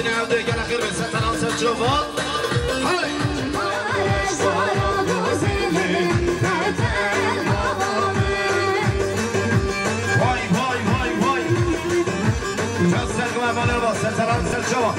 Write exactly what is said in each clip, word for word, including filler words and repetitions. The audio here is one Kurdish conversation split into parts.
Ew dê gelek xêr be, ser tenan ser çava. Hey! Vay, vay, vay, vay. Çav ser gume mane va, ser tenan ser çava.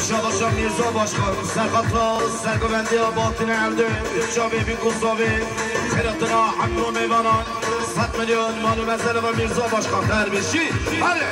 Şabaşa Mîrza Başkan, serqata sergovendiya Batine Elde, çavê bî ku zavê, xêratina hemû mêvanan, sed milyon mal û mezele ve Mîrza Başkan, derbêşî, hadi!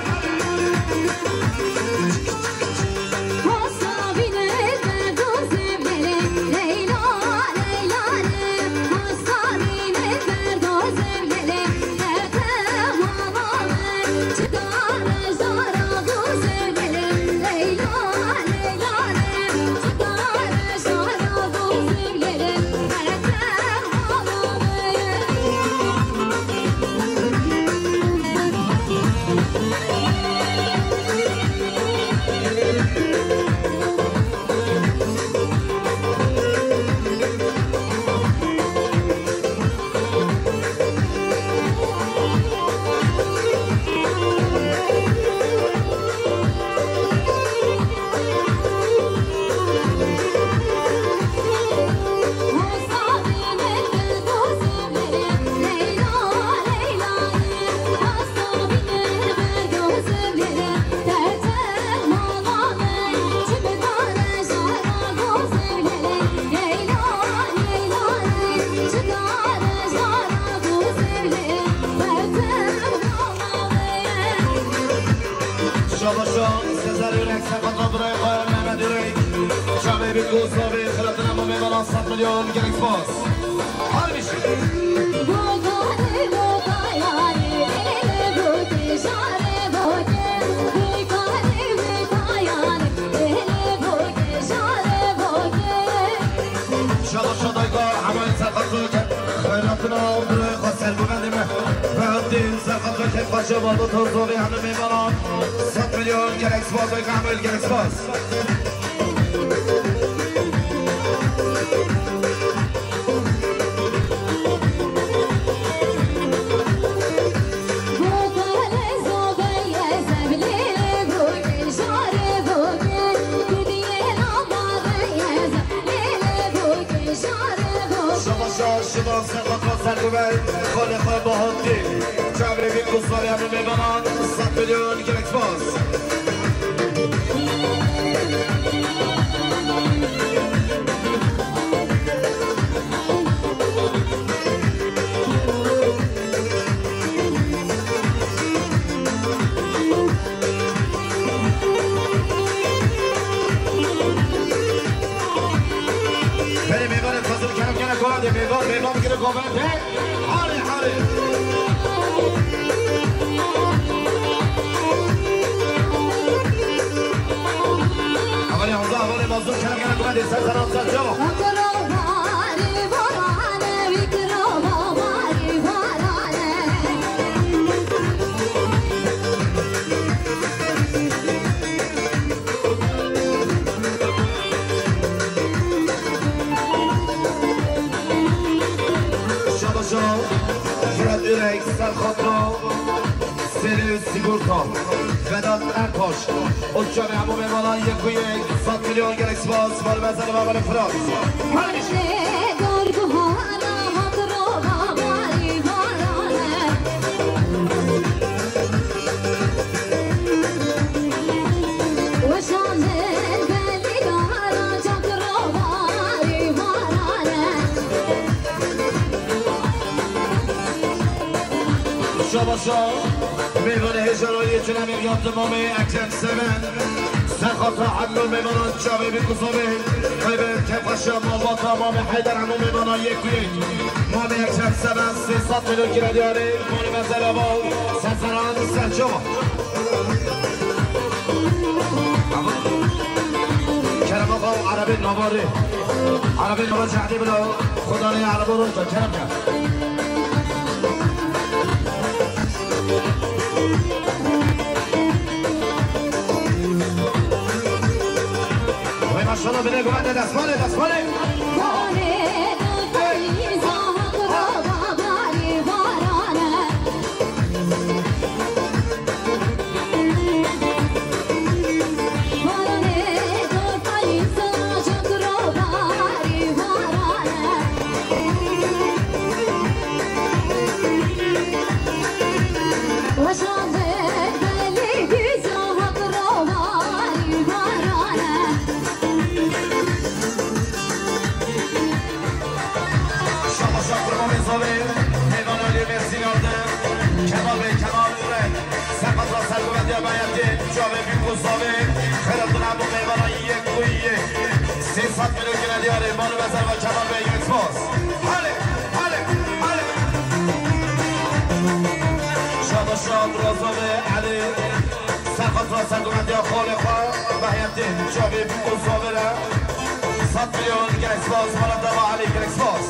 Şabaşa Sezer Ürek, Sefato Birayê xwe, Mehmet Ürek, çavê bî ku zavê, xêratina hemû mêvanan, sed milyon, gelek spas. Hadi bişî. Şabaşa dayka, hemen serqatı, xêratina birayê xwe, sergovendê me. Behdîn serqatı, keyf xweşe, babo tozovî, hemû mêvanan. Sed milyon, gelek spas, dayka Hemû, gelek spas. Şabaşa şivan serqata serguvey, xalê xwe bahatî. Çavrê vî ku zarê hemû mêvanan, sed milyon gelek spas. Belê mêvanê xwezir kerem gene govendê, mêvan, mêvan bigire govendê. Harê, harê. Hevalê Hamza, hevalê Mazlum kerem gene govendê, ser seran ser çava. Şabaşa, Fırat Ürek, Serhat Rao, Seri Sigorta, Vedat Ertaş, Uçan Emo Memana, Yekuye, Sat Milyon, Gerek Spas, Var Mezel, Var Fırat. Hadi. Şabaşa, mêvanê hêja rayê çilemê ya timamê Ekrem Seven. Serxata hemû mêvanan çavê bî ku zavê. Qeybet kefxweşa malbata Mamê Heyder hemû mêvanan yek ku yek. Mamê Ekrem Seven sê sed milyon kira diyarê. Malê Mezel Ava, Sezeran Serçova. Kerem Axa û Erebê Navarê. Erebê Navarê cehdê bila. Xudanê Erebo roja kerem ke. Vay maşallah, Bine, guvende destmale, destmale. Şabaşa kurbanê zavê, heyvan aliyê Mersinê aldi. Kemal Bey, Kemal Ürek. Seqat ra serguvendiya bayatê, çavê bîk û zavê. Xêr hatin hemû mêvanan yek û yek. Sê sed milyon gine diyarê, mal û mezar ve Kemal Bey, yek spas. Hale, hale, hale. Şabaşa bira zavê, Elî. Seqat ra serguvendiya xalê xwe, bayatê, çavê bîk û zavê re. Sed milyon, gelek spas, mala dava Elî, gelek spas.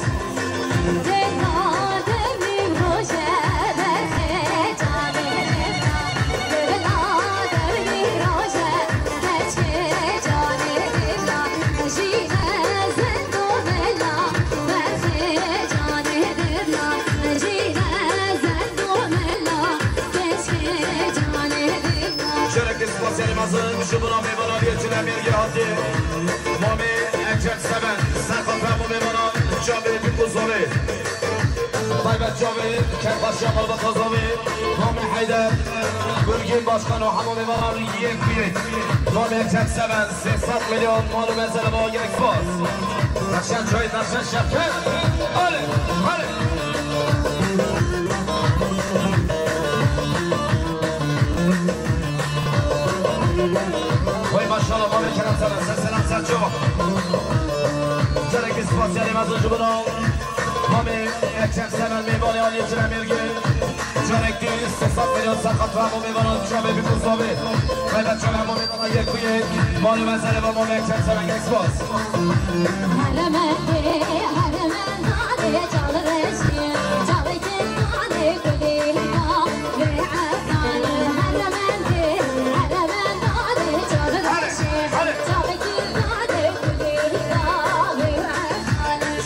Şerek spasiyeli mezin, ji bo navê Valaliyê Çilemêrgê hatî. Mamê Ekrem Seven, serqat hemû mêvanan, çavê bîk û zavê. Taybet çavê, Kerpaşa malbata zavê, Mamê Heyder, Gurgîn Başkan û hemû mêvanan yek bi yek. Mamê Ekrem Seven, sê sed milyon, mal û mezele ma gelek spas. Taşan çay, taşan şefket. Ale, ale. Vay maşallah, Mamê Kerem Seven, ser selam, ser çava. Gelek spasiyanê mezin ji bo navê Mamê Ekrem Seven, mêvanê aliyê Çilemêrgê. Carek dî sê sed milyon serqat hemû mêvanan, çavê bîk û zavê. Taybet çavê hemû mêvanan yek û yek. Mal û mezele ve Mamê Ekrem Seven, gelek spas.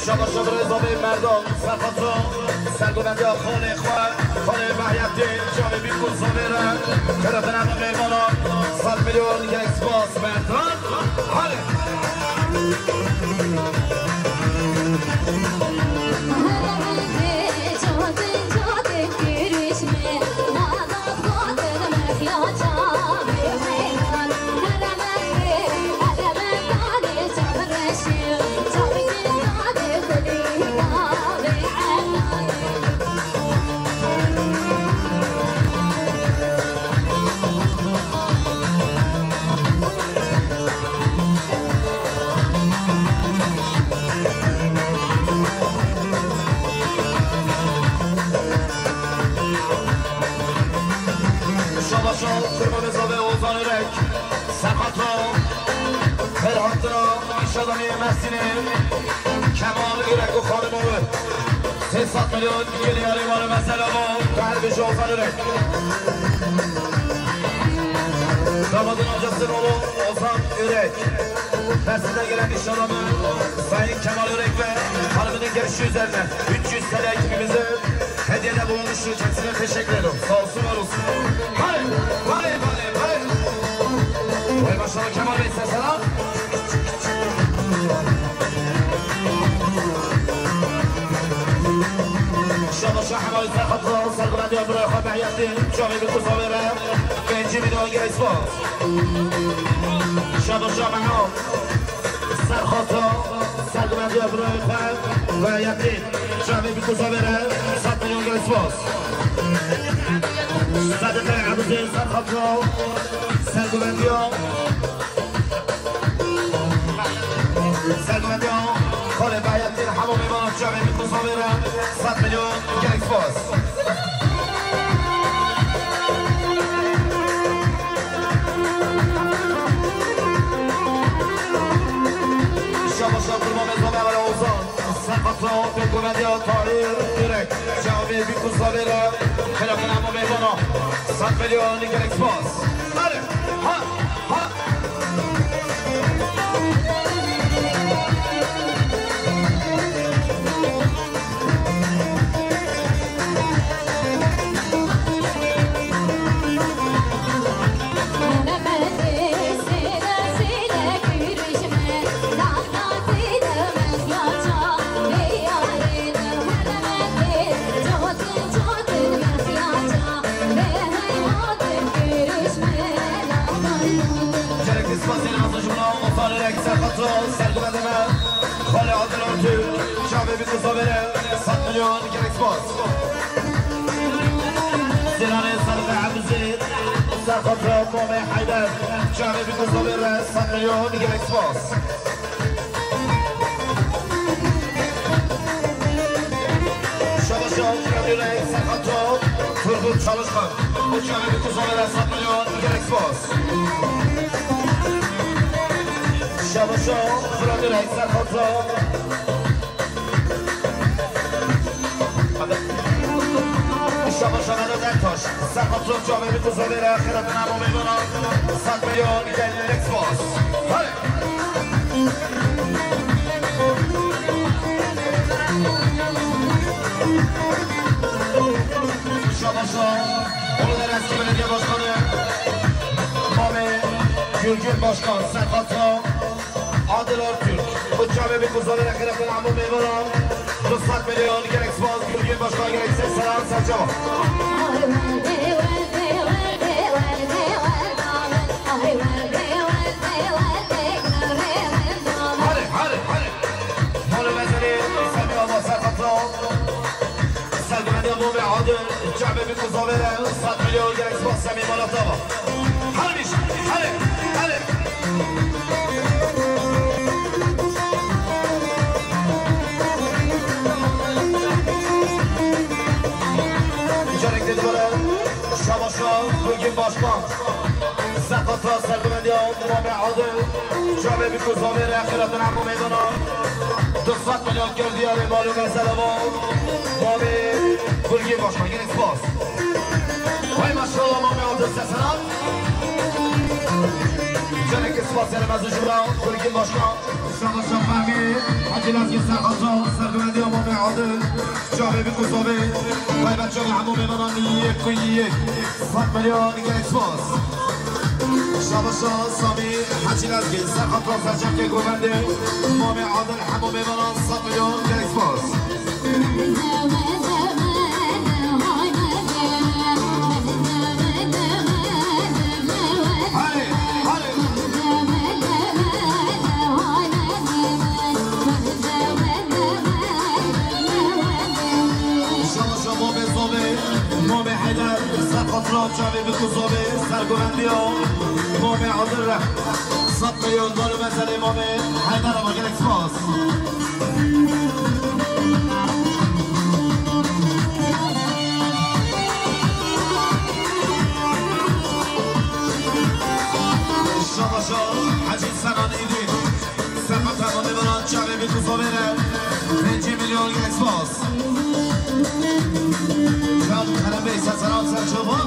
Şaba şaba rêza bê merdan, serqato, serguvendiya xalê xwe, xalê Mehyetê, çavê bîk û zavê re, kerefina me mêvana, sed milyon gelek spas, merdan. Hale. Şaba şo, kurbanê zavê Ozan Ürek. Seqato, xêr hatina, îşadamiyê Mersinê, Kemal Ürek û xanima wê. Sê sed milyon geliyarê wan û mezela wan, behr bêje Ozan Ürek. Damadın amcasının oğlu Ozan Ürek. Mersin'den gelen nişanlımı Sayın Kemal Ürek ve hanımının gelişi üzerine üç yüz T L ekibimize hediyede bulunmuştur. Kendisine teşekkür ediyorum. Sağ olsun, var olsun. Hadi, hadi, hadi, hadi. Vay maşallah Kemal Bey, sen selam. Şaba şah Kemal Bey, sen hatırla, sen buna diyor, buraya kadar yaptın. Çok iyi bir kısa veren. Benci bir de on gelsin. Şaba şah Mehmet. Serxoto, serguvendiya birayê xwe ve yekî çavê bîk û zavê re sed milyon gelek spas. Sadiqê Ebuzê Serxoto, serguvendiya, serguvendiya xalê Behyettin hemû mêvanan çavê bîk û zavê re sed milyon gelek spas. Şaba şa kurbanê zavê Ozan. Serqato pêkuvendiya Tahir Ürek. Çavê bîk û zavê re. Xêr hatin hemû mêvana. Sed milyon gelek spas. Hadi. Ha. Ha. Sed milyon, gelek spas. Sêranê Sadiqê Ebûzêd, serxotra Mamê Heyder, çavê bî ku zavê re sed milyon, gelek spas. Şabaşa Firavunê serxotra Turgut Çalışkan, çavê bî ku zavê re sed milyon, gelek spas. Şabaşa Firavunê serxotra Şabaşa Vedat Ertaş, serxotra çavê bî ku zavê re xêratina hemû mêvanan, sed milyon gelek spas. Hadi. Şabaşa Uludere Eski Belediye Başkanı Mami Gülgün Başkan, serxotra Adil Artürk, bu çavê bî ku zavê re xêratina hemû mêvanan, du sed milyon, gelek spas, Gülgün Başkan, gelek spas, selam, serçava. Hadi, hadi, hadi. Molo Mezeli, Semih Alba, serxotra. Sergumendê Mami Adil, çavê bî ku zavê re, sed milyon, gelek spas, Semih, mala te ava. Hadi, hadi, hadi. Carek de dibare, şabaşa, Gülgün Başkan. Serxotra serguvendiya Mame Adil, çavê bî ku zavê re xêratina hemû mêvanan, du sed milyon kir diyarê mal û mesele wan. Mame Gulgîn Başkan, gelek spas. Hay maşallah Mame Adil, seseran. Gelek spas, yani mezû jibra Gulgîn Başkan. Şabaşa Fehmî Hecî Lezgî, serxotra serguvendiya Mame Adil. Çavê bî ku zavê, taybet çavê hemû mêvanan yek ku yek. Sed milyon gelek spas. Şabaşa Samî Hecî Lezgî, serxotra serçavkê govendê Mame Adil, hemû mêvanan sed milyon gelek spas. Hadi, hadi. Şabaşa Mame Zovê, Mame Heyder, serxotra çavê bî ku zavê, serguvendiya Mame Adil re. Sed milyon mal û mezelê Mame Heyder, ama gelek spas. Şabaşa Hecî Senan Îdî. Serheta Mame Baran çavê bî ku zavê re. Pêncî milyon gelek spas. Can Kerem Bey, seseran serçava.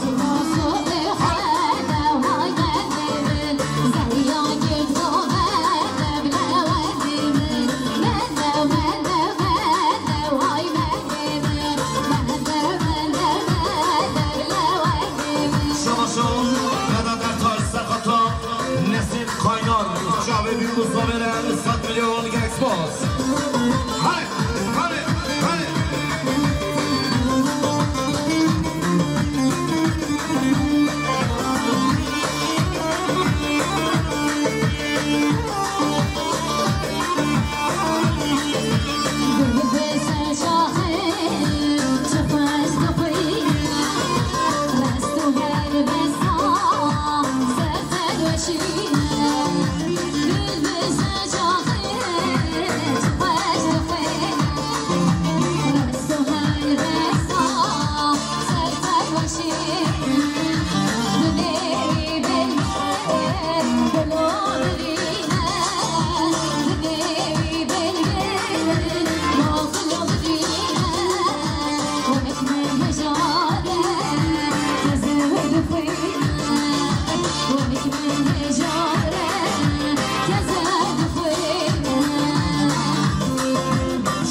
Şabaşo, Vedat Ertaş, serxotra Nesîm Kaynar, çavê bî ku zavê re sed milyon gelek spas. Hadi, hadi, hadi.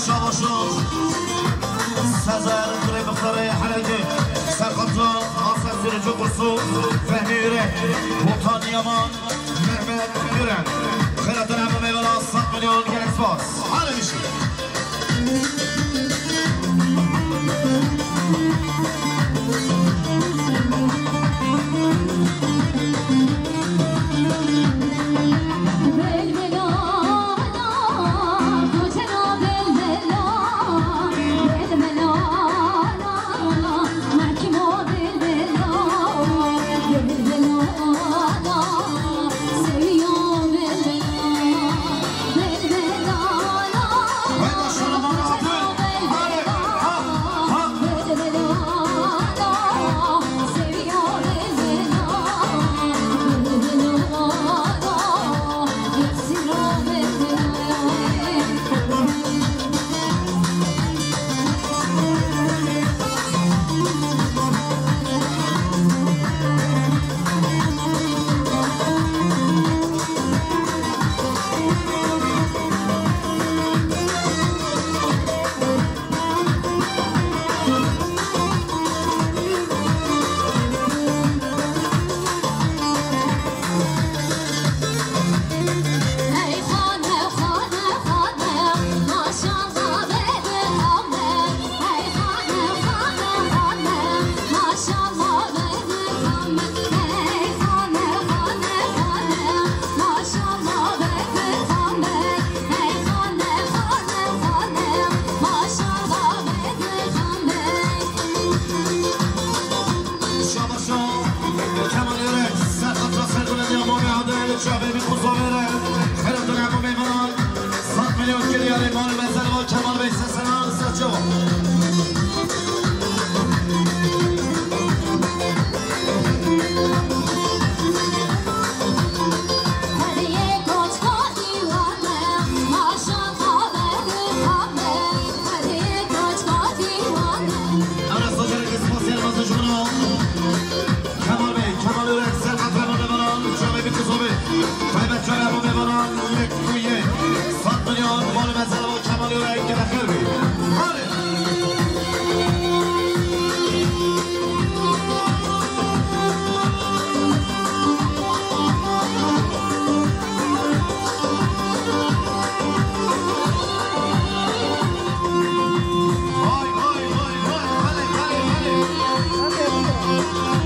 Şabaşo Sezer, Kurê Mixtarê Helekê, serxotra Asel Sürücü Kursu, Fehmi Yürek, Botan Yaman, Mehmet Güren. Xêratina hemû mêvana sed milyon gelek spas. Hadi bir şey.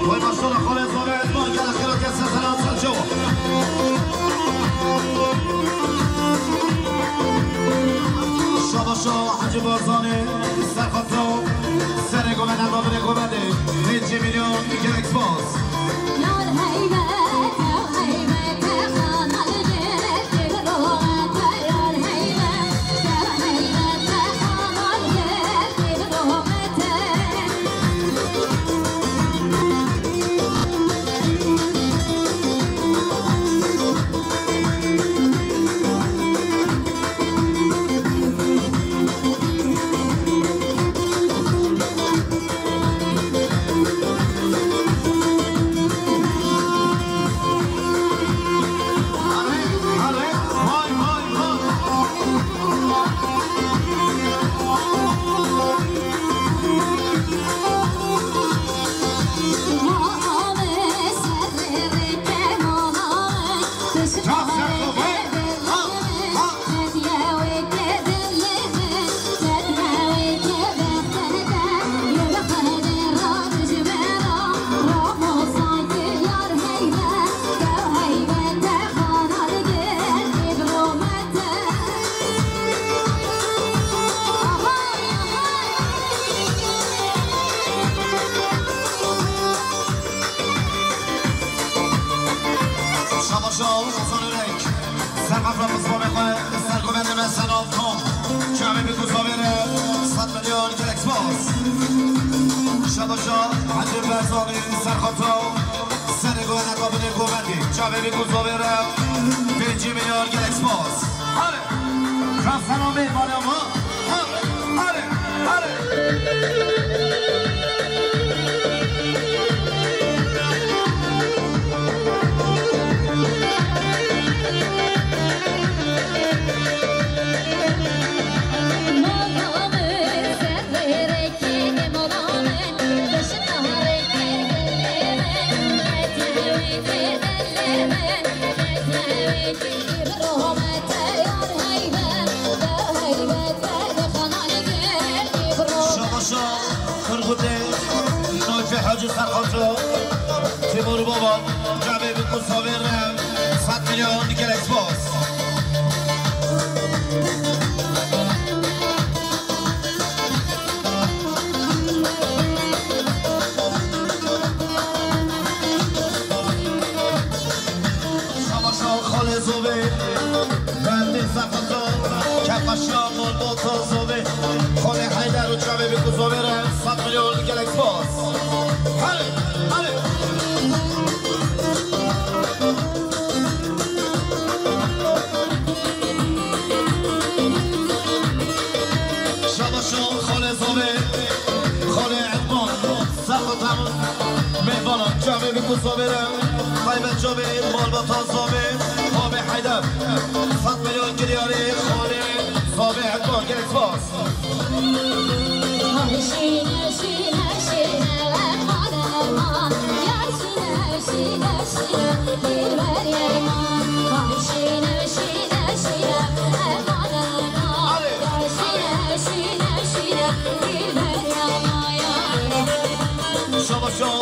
Vay maşallah, xalê zave, etmar gele xêra kes selam ser çewa. Şabaşa Hacı Barzanî, Serxato, serê govende, babirê govende, pêncî milyon gelek spas. Yar heybet, ew heybet, xana li gel, tê bi rohete, yar heybet, ew heybet, xana li gel, tê bi rohete. Şabaşa Hasan Örek, ser mafra mizvanê xwe, ser govendê me Senal Tom. Çavê bi ku zavê re sed milyon gelek spas. Şabaşa Hacı Berzanî, Serxato, serê govende, babinê govendî. Çavê bi ku zavê re pêncî milyon gelek spas. Hale! Ka selamê bala ma. Hale! Hale! Hale! Şabaşa Turgutê, Nayfê Hacı Serxato, Timur Baba, cavê bi ku zavê re sed milyon gelek spas. Şabaşa xalê zovê, bendê Serxato, kepaşiya malbata zovê, xalê Heyder û çavê bi ku zovê re sed milyon gelek spas. Hale, hale. Şabaşo xalê zovê, xalê Edman, serxo temû mêvanan, çavê bi ku zovê re, taybet çavê malbata zovê, xavê Heyder, sed milyon giriyarê, xalê zovê Edman, gelek spas. Şabaşo.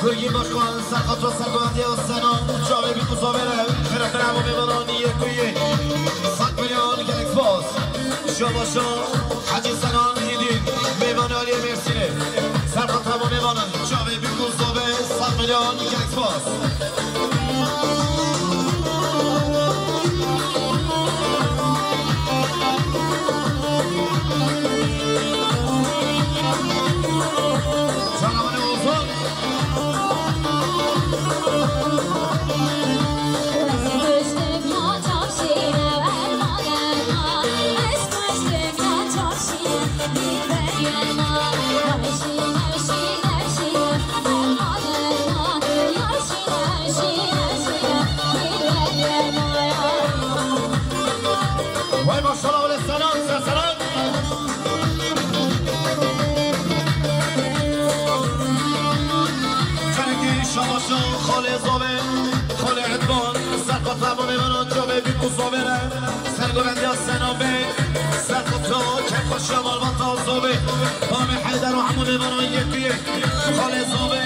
Gurgî Başkan, serxato sergovendiya Sena, çavê bî ku zavê re, xirefin hemû mêvanan yekuyê. Sed milyon gelek spas. Şabaşo. Hacî Senan Hîdî, mêvanê aliyê Mêrsînê. Serxato hemû mêvanan, çavê bî ku zavê, sed milyon gelek spas. Canavanê Ozan. Vay maşallah, wele selam, ser selam. Çarekî şabaşo, xalê zovê, xalê Edban, serxato hemû mêvanan, çavê bî ku zavê re, sergovendiya Sena bê, serxato, kêfxweşiya malbata zovê, bamê Heyder û hemû mêvanan yekuyê, xalê zovê,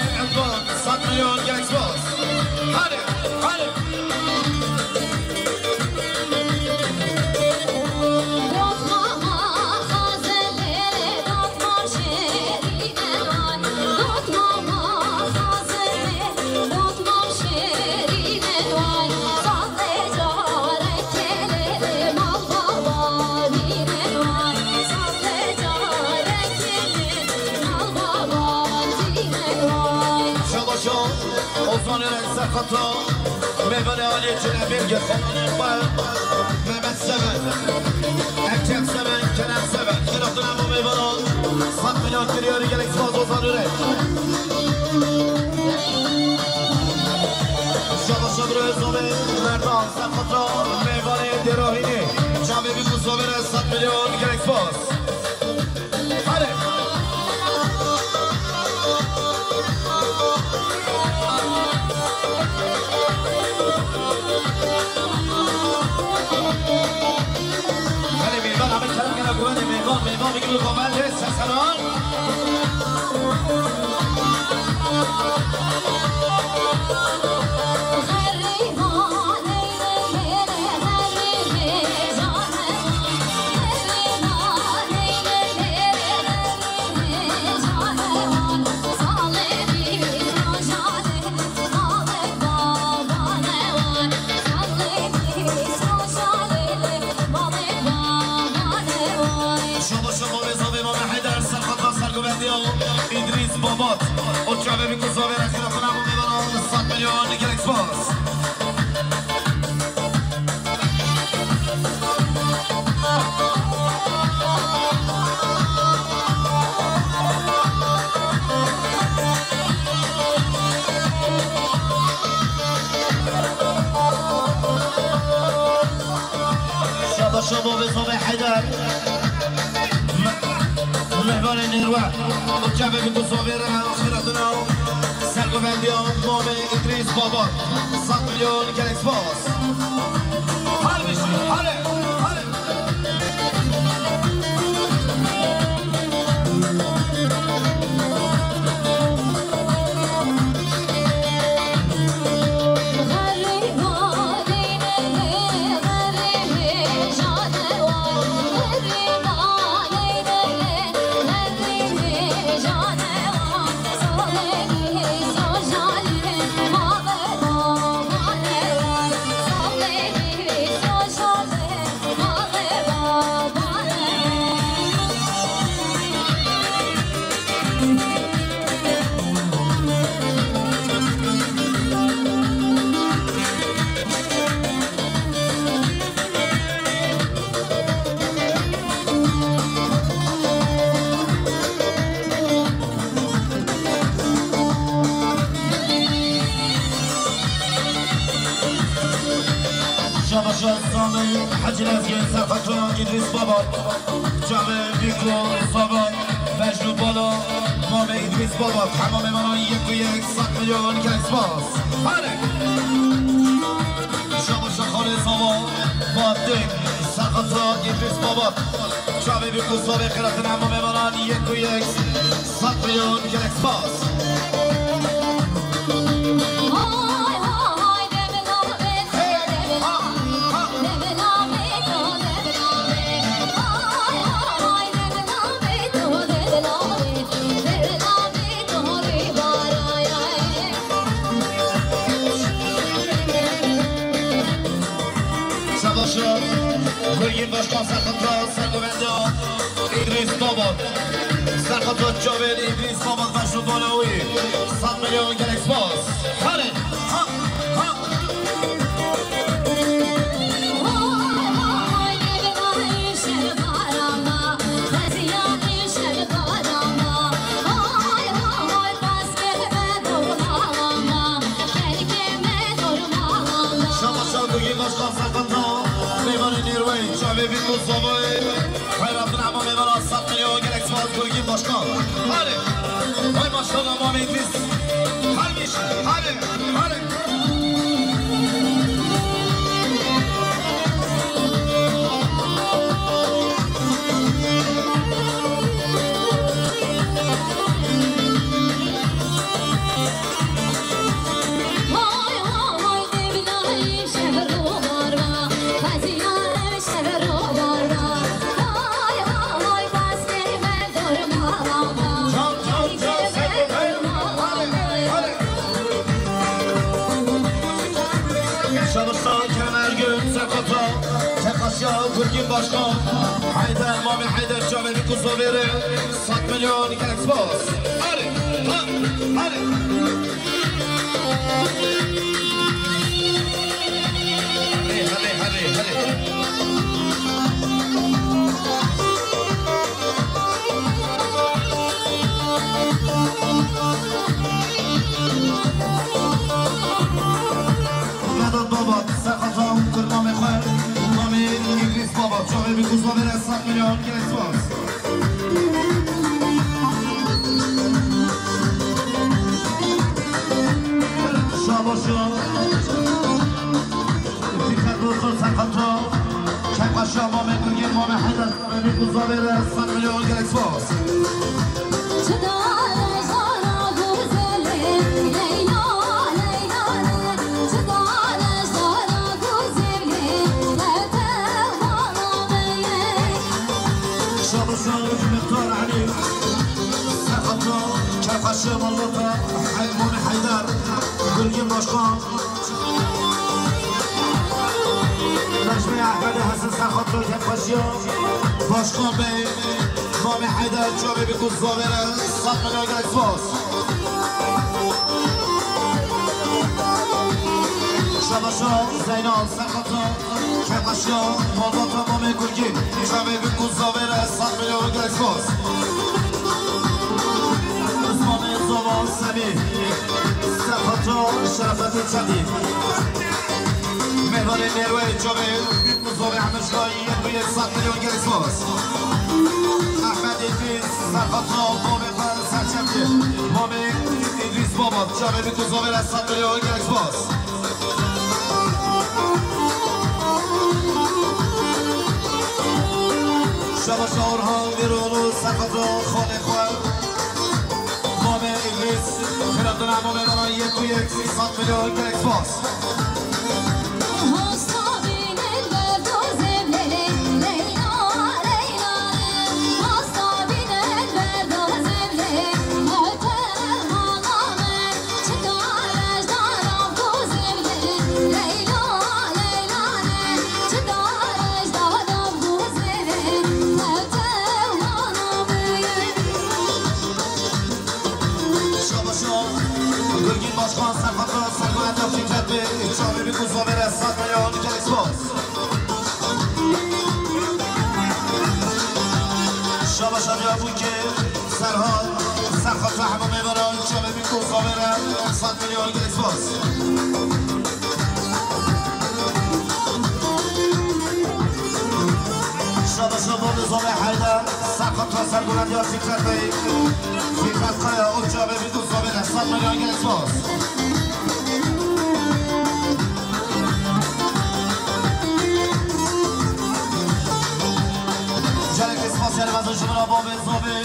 Ozan Ürek, serxeta mêvanê aliyê Cinebêrgê, xananê xwe Mehmet Seven, Ekrem Seven, Kerem Seven. Xêratina bo mêvanan sed milyon kiriyarî, gelek spas Ozan Ürek. Şaba şabro Ozanê Merdan, serxeta mêvanê Dêrahînê. Çavê bî ku zavêre sed milyon, gelek spas. Hadi. Hadi mêvan, abi kerem gene guvenê mêvan, mêvan bigir komel de seseran. Şaba şaba vê zavê Mame Heyder, serxeta sergovendiya Îdrîs Babat. O çavê bî ku zavê re xêratina bo mêvanan sed milyon, gelek spas. Şaba şaba vê zavê Heyder. Me-, Mehvanê nêrwe. Çavê bî ku zavê re xêratina sergovendiya Mame Îdrîs Babat. Sed milyon gelek spas. Hadi bişî, hadi, hadi. Şaba şaba Sami Hacı Lezgin, serxeta Îdrîs Babat. Çavê bî ku zavê Mecnû Bala, Mame Îdrîs Babat. Hema mêvanan yek û yek sed milyon gelek spas. Hadi. Şaba şaba xalê zava Bahattin, serxeta Îdrîs Babat. Çavê bî ku zavê xêratina hema mêvanan yek û yek sed milyon gelek spas. Şaba şaba Gurgîn Başkan, serxeta sergovendiya Îdrîs Babat. Serxeta çavên Îdrîs Babat, Mecnû Bala wî. Sed milyon gelek spas. Hadi. Ha, ha. Şaba şaba Gurgîn Başkan, serxeta mêvanê nêrweyî, çavê bî ku zavê xêratina hema mêvanan sed milyon gelek spas Gurgîn Başkan. Hadi. Vay maşallah Mame Îdrîs. Hadi, hadi, hadi. Şabaş Kerem Ergün, serxeta, teqasya Gurgîn Başkan, Heyder, Mame Heyder, çavê bî ku zavê re, sed milyon gelek spas. Hadi, ha, hadi. Hadi, hadi, hadi, hadi. Vedat Babat, Serhat Rauf, Kurmamê xwe, Mamê Îdrîs Babat, çavê bî ku zavêre sed milyon gelek spas. Şabaşa. Fikret Doktor Serhat Rauf, Kepkaşa, Mamê Gurgên, Mamê Heyder. Bî ku zavêre sed milyon gelek spas. Çi dane zara guzeli, Leyla, Leyla ne. Çi dane zara guzeli, lete bana beye. Şabaşa Muxtar Elî, Serhat Rauf, Kepkaşa, Malbata, Hey-, Mamê Heyder, Gurgên Başkan. Necmê Ehmedê Hesen Serhat Rauf, Kepkaşa. Başkan Bey, Mamê Heyder, çavê bî ku zavêre sed milyon gelek spas. Şabaşa Zeynal Serhat Rauf, Kepkaşa, Malbata, Mamê Gurgên, çavê bî ku zavêre sed milyon gelek spas. Osmanê Zava Semî, Serhat Rauf, Şerefettin Çetî. Mêvanê Nêrweyê çavê bî ku zavê Ehmed Şahî yek û yek sed milyon gelek spas. Ehmed Îdrîs, Serhat Rauf, Mamê Serçemdî, Mamê Îdrîs Babat, çavê bî ku zavêre sed milyon gelek spas. Şabaşa Orhan Vîroğlu, Serhat Rauf, xalê xwe. Mamê Îdrîs, xêratina mamê bana yek û yek sed milyon gelek spas. Şabaşa Gurgîn Başkan, Serhat Rauf, Sergoyanda Fikret Bey, çavê bî ku zavêre sed milyon gelek spas. Şabaşa Diyarbakir, Serhat, Serhat ve hemû mêvanan, çavê bî ku zavêre sed milyon gelek spas. Şabaşa Bordê Zavê Heyder, Serhat ve Sergoyanda Fikret Bey, Fikret Kaya, çavê bî ku zavêre sed milyon gelek spas. Gelek spas, yani, mezin ji min re, Bavê Zavê,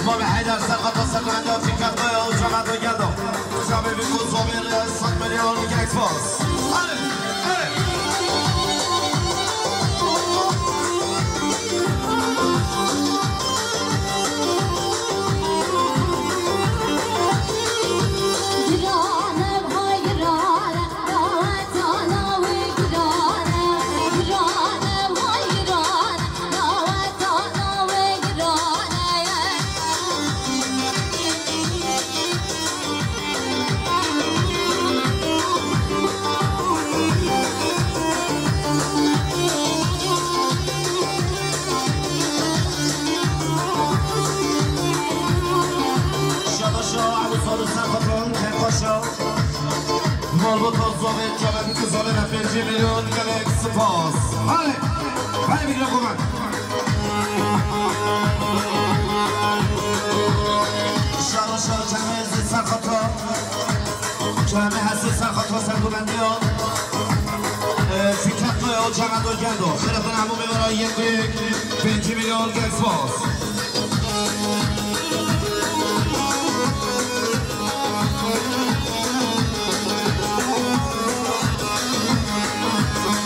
Bavê Heyder, Serhat ve Sergoyanda Fikret Kaya û cemaeta gel de. Çavê bî ku zavêre sed milyon gelek spas. Hadi, hadi. Şabaşa, Ebu Sadık Serhat'ın, Kekbaşa. Malbata zavê, çavê bî ku zavêre pêncî milyon gelek spas. Hadi, hadi bir lokma. Şabaşa, Cemil Serhat'a. Çavê hesê Serhat ve Sergoyanda. E, Fikret Kaya, cemaeta gel de. Xêratina hemû mêvanan yek û yek, pêncî milyon gelek spas.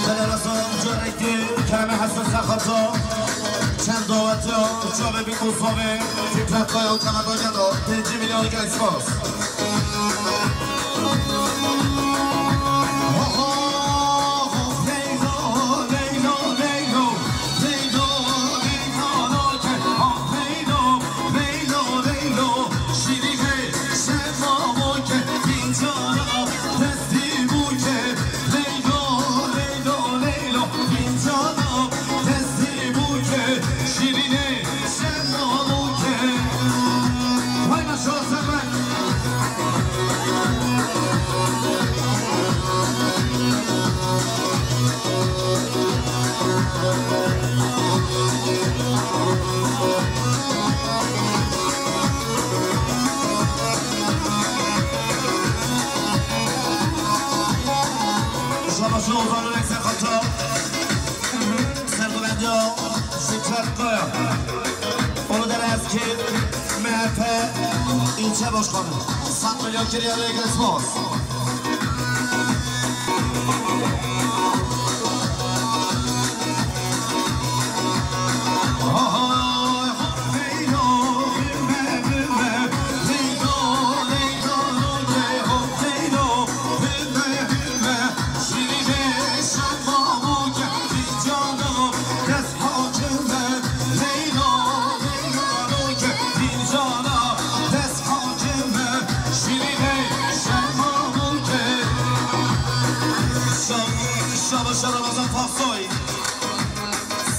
Belê, rasa carekê, Keremê Hesen Serhat'a. Çend dawet ya, çavê bî ku zavê, Fikret Kaya, cemaeta gel de. Pêncî milyon gelek spas. Ozan Ürek Serkata, Sergovendiya Fikret Kaya. Onu da eski M H P ilçe başkanı. Sat milyon kiriye Leyla Spas. Şabaşa Ramazan Faksoy.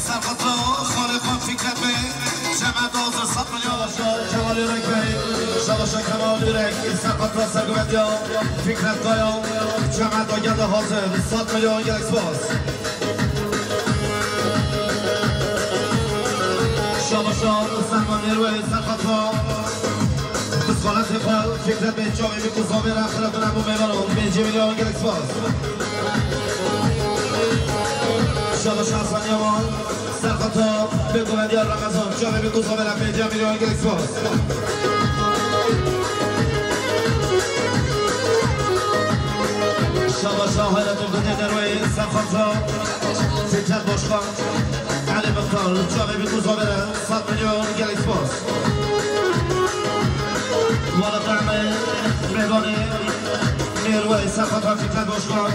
Serqata xalê xwe Fikret Bey, cemaat hazır, sat milyon. Şabaşa Kemal Ürek Bey, Şabaşa Kemal Ürek, serqata serguvetiya Fikret Kaya, cemaat geldi hazır, sat milyon gelek spas. Şabaşa Selman Nêrweyê serqata. Psixologê xwe Fikret Bey çavê bî ku zavê re xirabin hemû mêvanan pêncî milyon gelek spas. Şabaş Hasan Yaman, serqata Bêgovendiya Remezan, çavê bî ku zavê re pêncî milyon gelek spas. Şabaşa Hayrettin Gundê Derweyî, serqata Fikret Başkan, Elî Mixtar, çavê bî ku zavê re sed milyon gelek spas. Wala Qehmê, mêvanê Mêrweyê, serqata Fikret Başkan,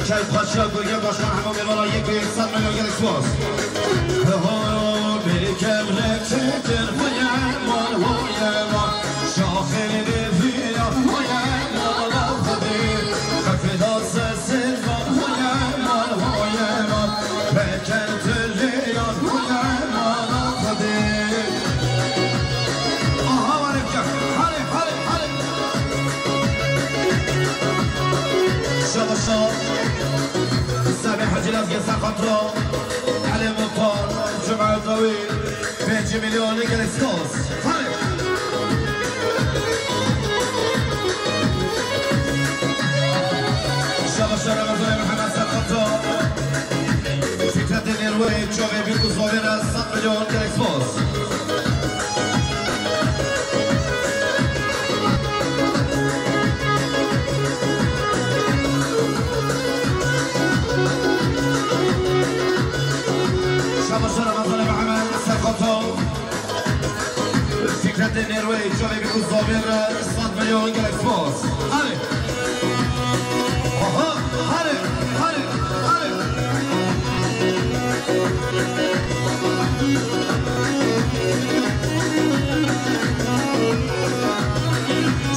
Keyfxweşiya Gurgê Başkan, hemû mêvana yek û yek sed milyon gelek spas. Ho, bêkem rê çêtir, hoye man, hoye man. Şaxê deviya, hoye man, Xwedê. Xefê da sesên van, hoye man, hoye man. Peken tiliyan, hoye man, Xwedê. Aha, were bike. Hale, hale, hale. Şabaşa. Semî Hecî Lezgê serqata. Elê Muxtar, Cuma Dawî. Pêncî milyon gelek spas. Hale. Şabaşa Ramazan Mehmet serqata. Fikretê Nêrweyê çavê bî ku zavê re sed milyon gelek spas. Şabaşa Ramazan Mehmet serqata. Fikretê Nêrweyê çavê bî ku zavê re sed milyon gelek spas. Hale. Aha, hale, hale, hale.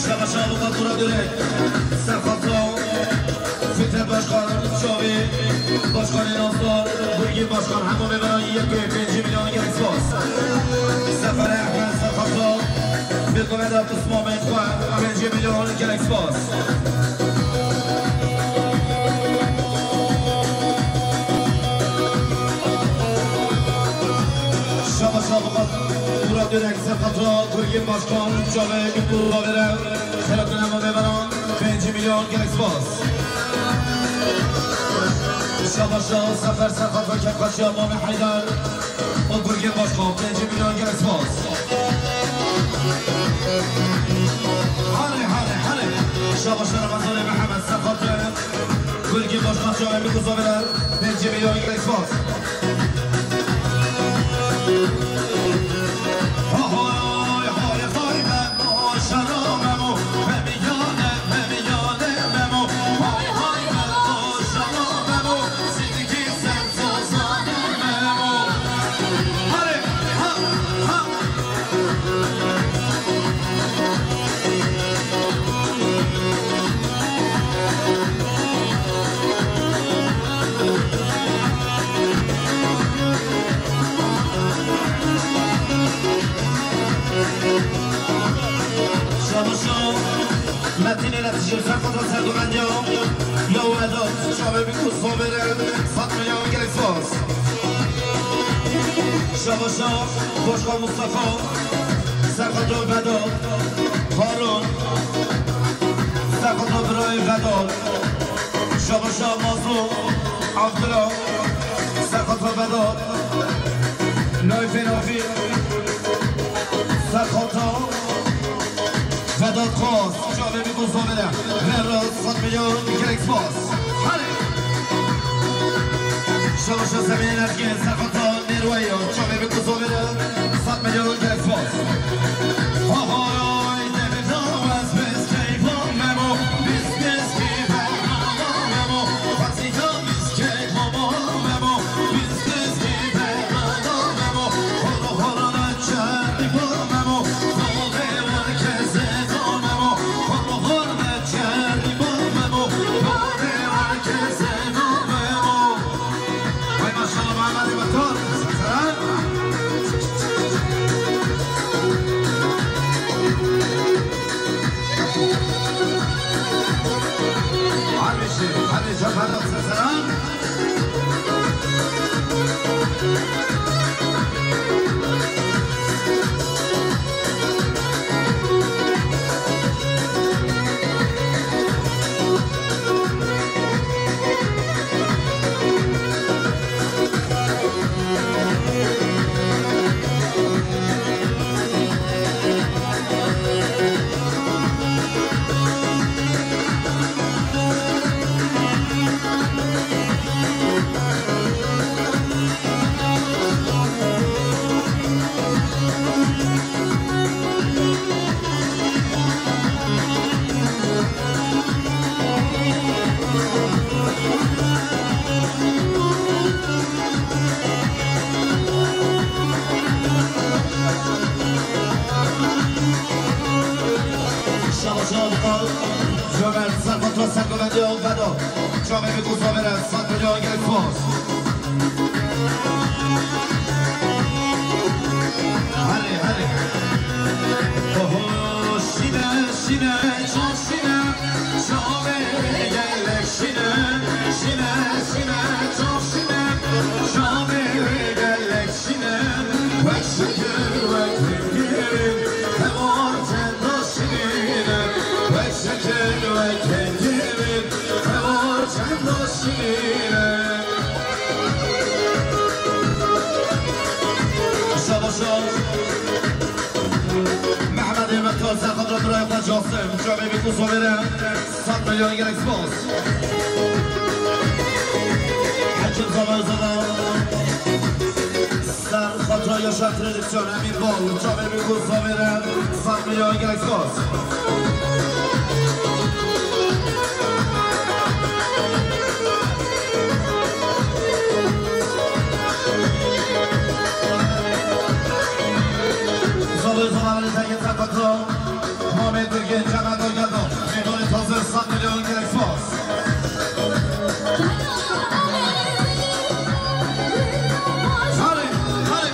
Şabaşa Avukat Murat Ürek. Serqata. Fikret Başkan, çavê Başkanê Nasdar, Gurgîn Başkan, hemû mêvanayî yek û yek pêncî milyon gelek spas. Seferê Ehmed Serqata, Bêgovenda Pismamên xwe, pêncî milyon gelek spas. Şabaşa Avukat Murat Ürek, serqata Gurgîn Başkan, çavê Gurgîn Başkan. Xelatên hemû mêvanan pêncî milyon gelek spas. Şabaşa Sefer serqata Keyfxweşiya Mamê Heyder û Gurgîn Başkan pêncî milyon gelek spas. Hale, hale, hale. Şabaşa Ramazanê Mehmet serqata Gurgîn Başkan çavê bî ku zavê re pêncî milyon gelek spas. Hay, hay, hay, Memo, şero Memo, Memiyane, Memiyane Memo. Hay, hay, Memo, şero Memo, Sidikî Sersoza Memo. Hadi, ha, ha. Şabaşa Metinê Netijî, serqata sergovendiya ya Vedat, çavê bî ku zavê re sed milyon gelek spas. Şabaşa Başkan Mustafa, serqata Vedat, Harun, serqata birayê Vedat. Çavuşa Mazlum, Abdullah, Serhat ve Vedat, Naif Nafi, Serhat, Vedat Kos, Çavê Biko Zovere, Vedat, sed milyon, gelek spas. Hadi. Çavuşa Semih Erkin, Serhat, Nêrweyo, Çavê Biko Zovere, sed milyon, gelek spas. Ahoy, David Lawes, Biskey, Memo, Bis, Biskey, Memo, Fatih, Şabaşa Abdal, Cömert, Serhat ve Sergovendiyo, Vedo. Çavê Biko Zovere, sed milyon, gelek spas. Hadi, hadi. Oho, şine, şine, çok şine. Çavê gelek şine, şine, şine, çok şine. Çavê gelek şine, wek şekir, wek hingir, hemor çendo şine. Wek şekir, wek hingir, hemor çendo şine. Şabaşa Mehmet Elbet Taze, Kadra Bira, Yokla Casim, Cavê Biko Zovere, sed milyon, gelek spas. Hekim Zava Zava, Ser Kadra Yaşar Tradisyon, Emin Bol, Cavê Biko Zovere, sed milyon, gelek spas. Zalê Zamanê Tengê Serkoto, Muhammed Bilgin, Cemal Dolgado, Meydanê Taze, sed milyon, gelek spas. Hadi, hadi.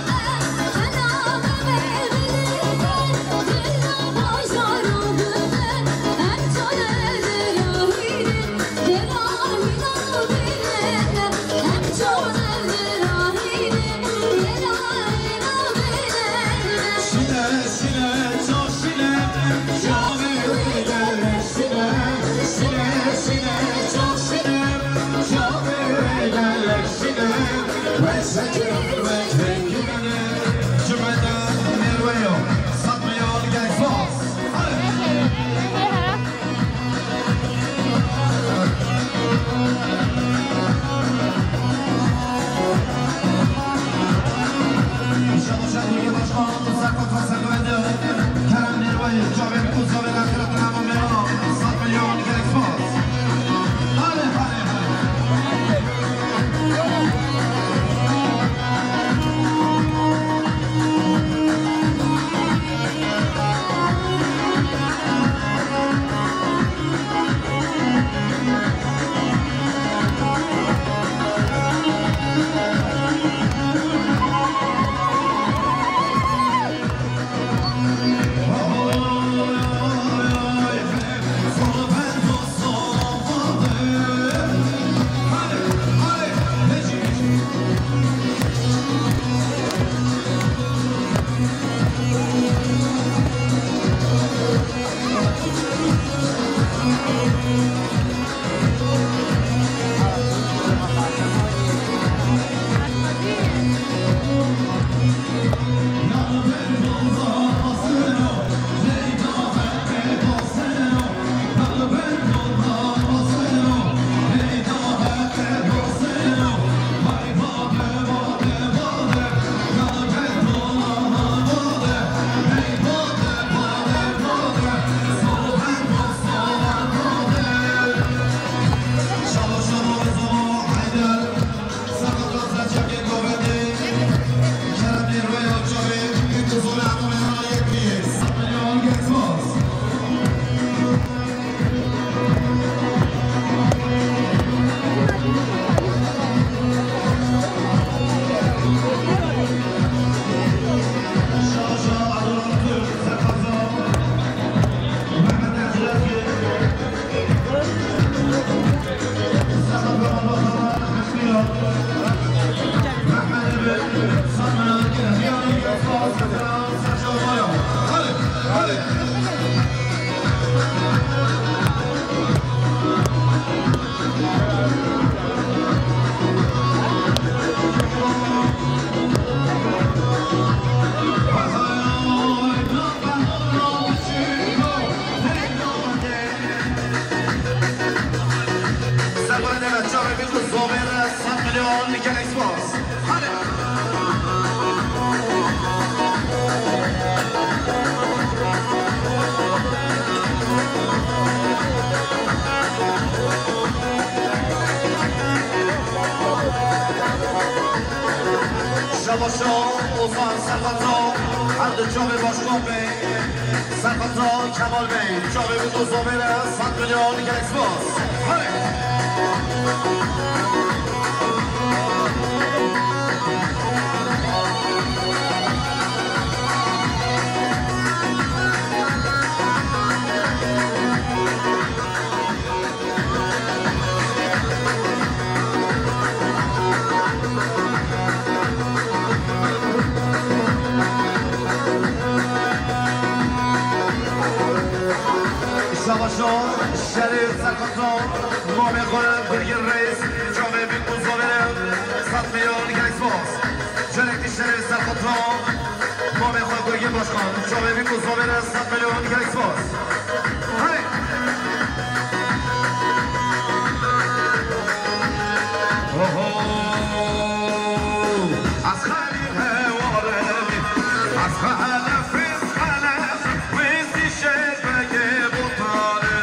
Gelek spas. Hadi. Şabaşo, Ozan Serhatlo, her du çavê başkan bê. Serhatlo, Kemal Bey, çavê bi ku zovê re sed milyon gelek spas. Hadi. Şabaşo, Şerîf Serkatlo, mamê xwe Gurgin Reis, çavê bîn û zovê re sed milyon gelek spas. Carekî Şerîf Serkatlo, mamê xwe Gurgin Başkan, çavê bîn û zovê re sed milyon gelek spas. Hey! Oho! Asxanî hewarê, asxana fis xana, wêzî şerbeke botane.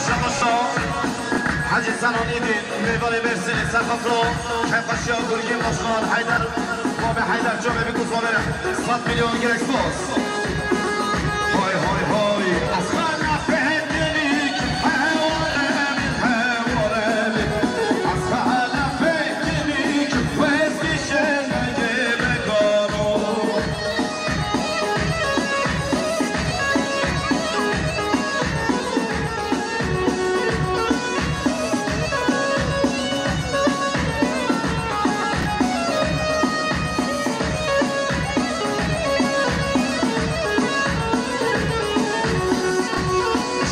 Şabaşo. Hacî Sanon Îdîn, mêvanê Mêrsînê Serxatlo, Kefqaşiya Gurgîn Başkan Heyder, Babê Heyder, çavê bîn û zovê re sed milyon gelek spas. Hay, hay, hay. Asxana Fehmînîk, hewarê min, hewarê min. Asxana Fehmînîk, wezî şerbeke begano.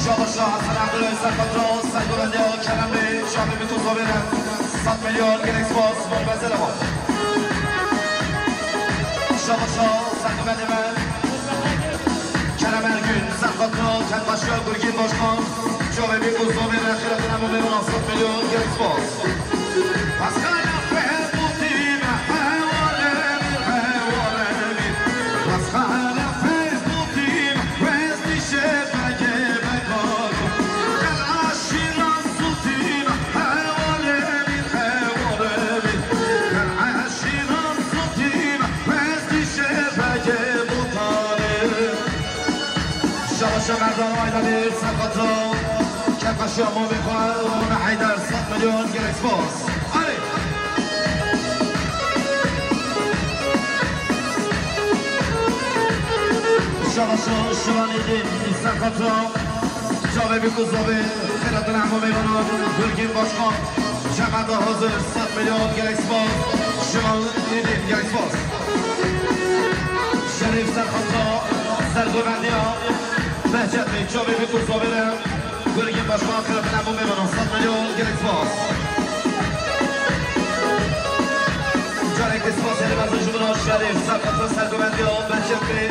Şabaşa Hasan Abdullah Serpatron, Sergovendiya Kerem Bey, Şabi Bitu Zovere, sed milyon gelek spas, Mobezele var. Şabaşa Sergovendiya Kerem Ergün, Serpatron, Kentbaşıya Gurgin Başkan, Çavê bîn û zovê re xîretine mûmê wana sed milyon gelek spas. Pasxana Fehbûtî me hewarê min, hewarê min. Pasxana Fehbûtî me westî şefeke bekaro. Gel aşîran sûtî me hewarê min, hewarê min. Gel aşîran sûtî me westî şefeke botanê. Şabaşa merdan ayda bir sakatı. Kefkaşiya Mobê xwe, Mobê Heyder, sed milyon gelek spas. Alê. Şabaşa Şivanê din sakatı. Çavê bîn û zovê, xêratine hemû mêvanan, Gurgîn Başkan. Cemaeta hazir, sed milyon gelek spas. Şivan Nîdîn, gelek spas. Şerîf Serxatla, Sergovendiya Behçet Bey, çavê bîn û zovê re, Gurgîn Başkan, xêratine hemû mêvanan, sed milyon gelek spas. Carek spas, herî mezin ji mina Şerîf Serxatla, Sergovendiya Behçet Bey.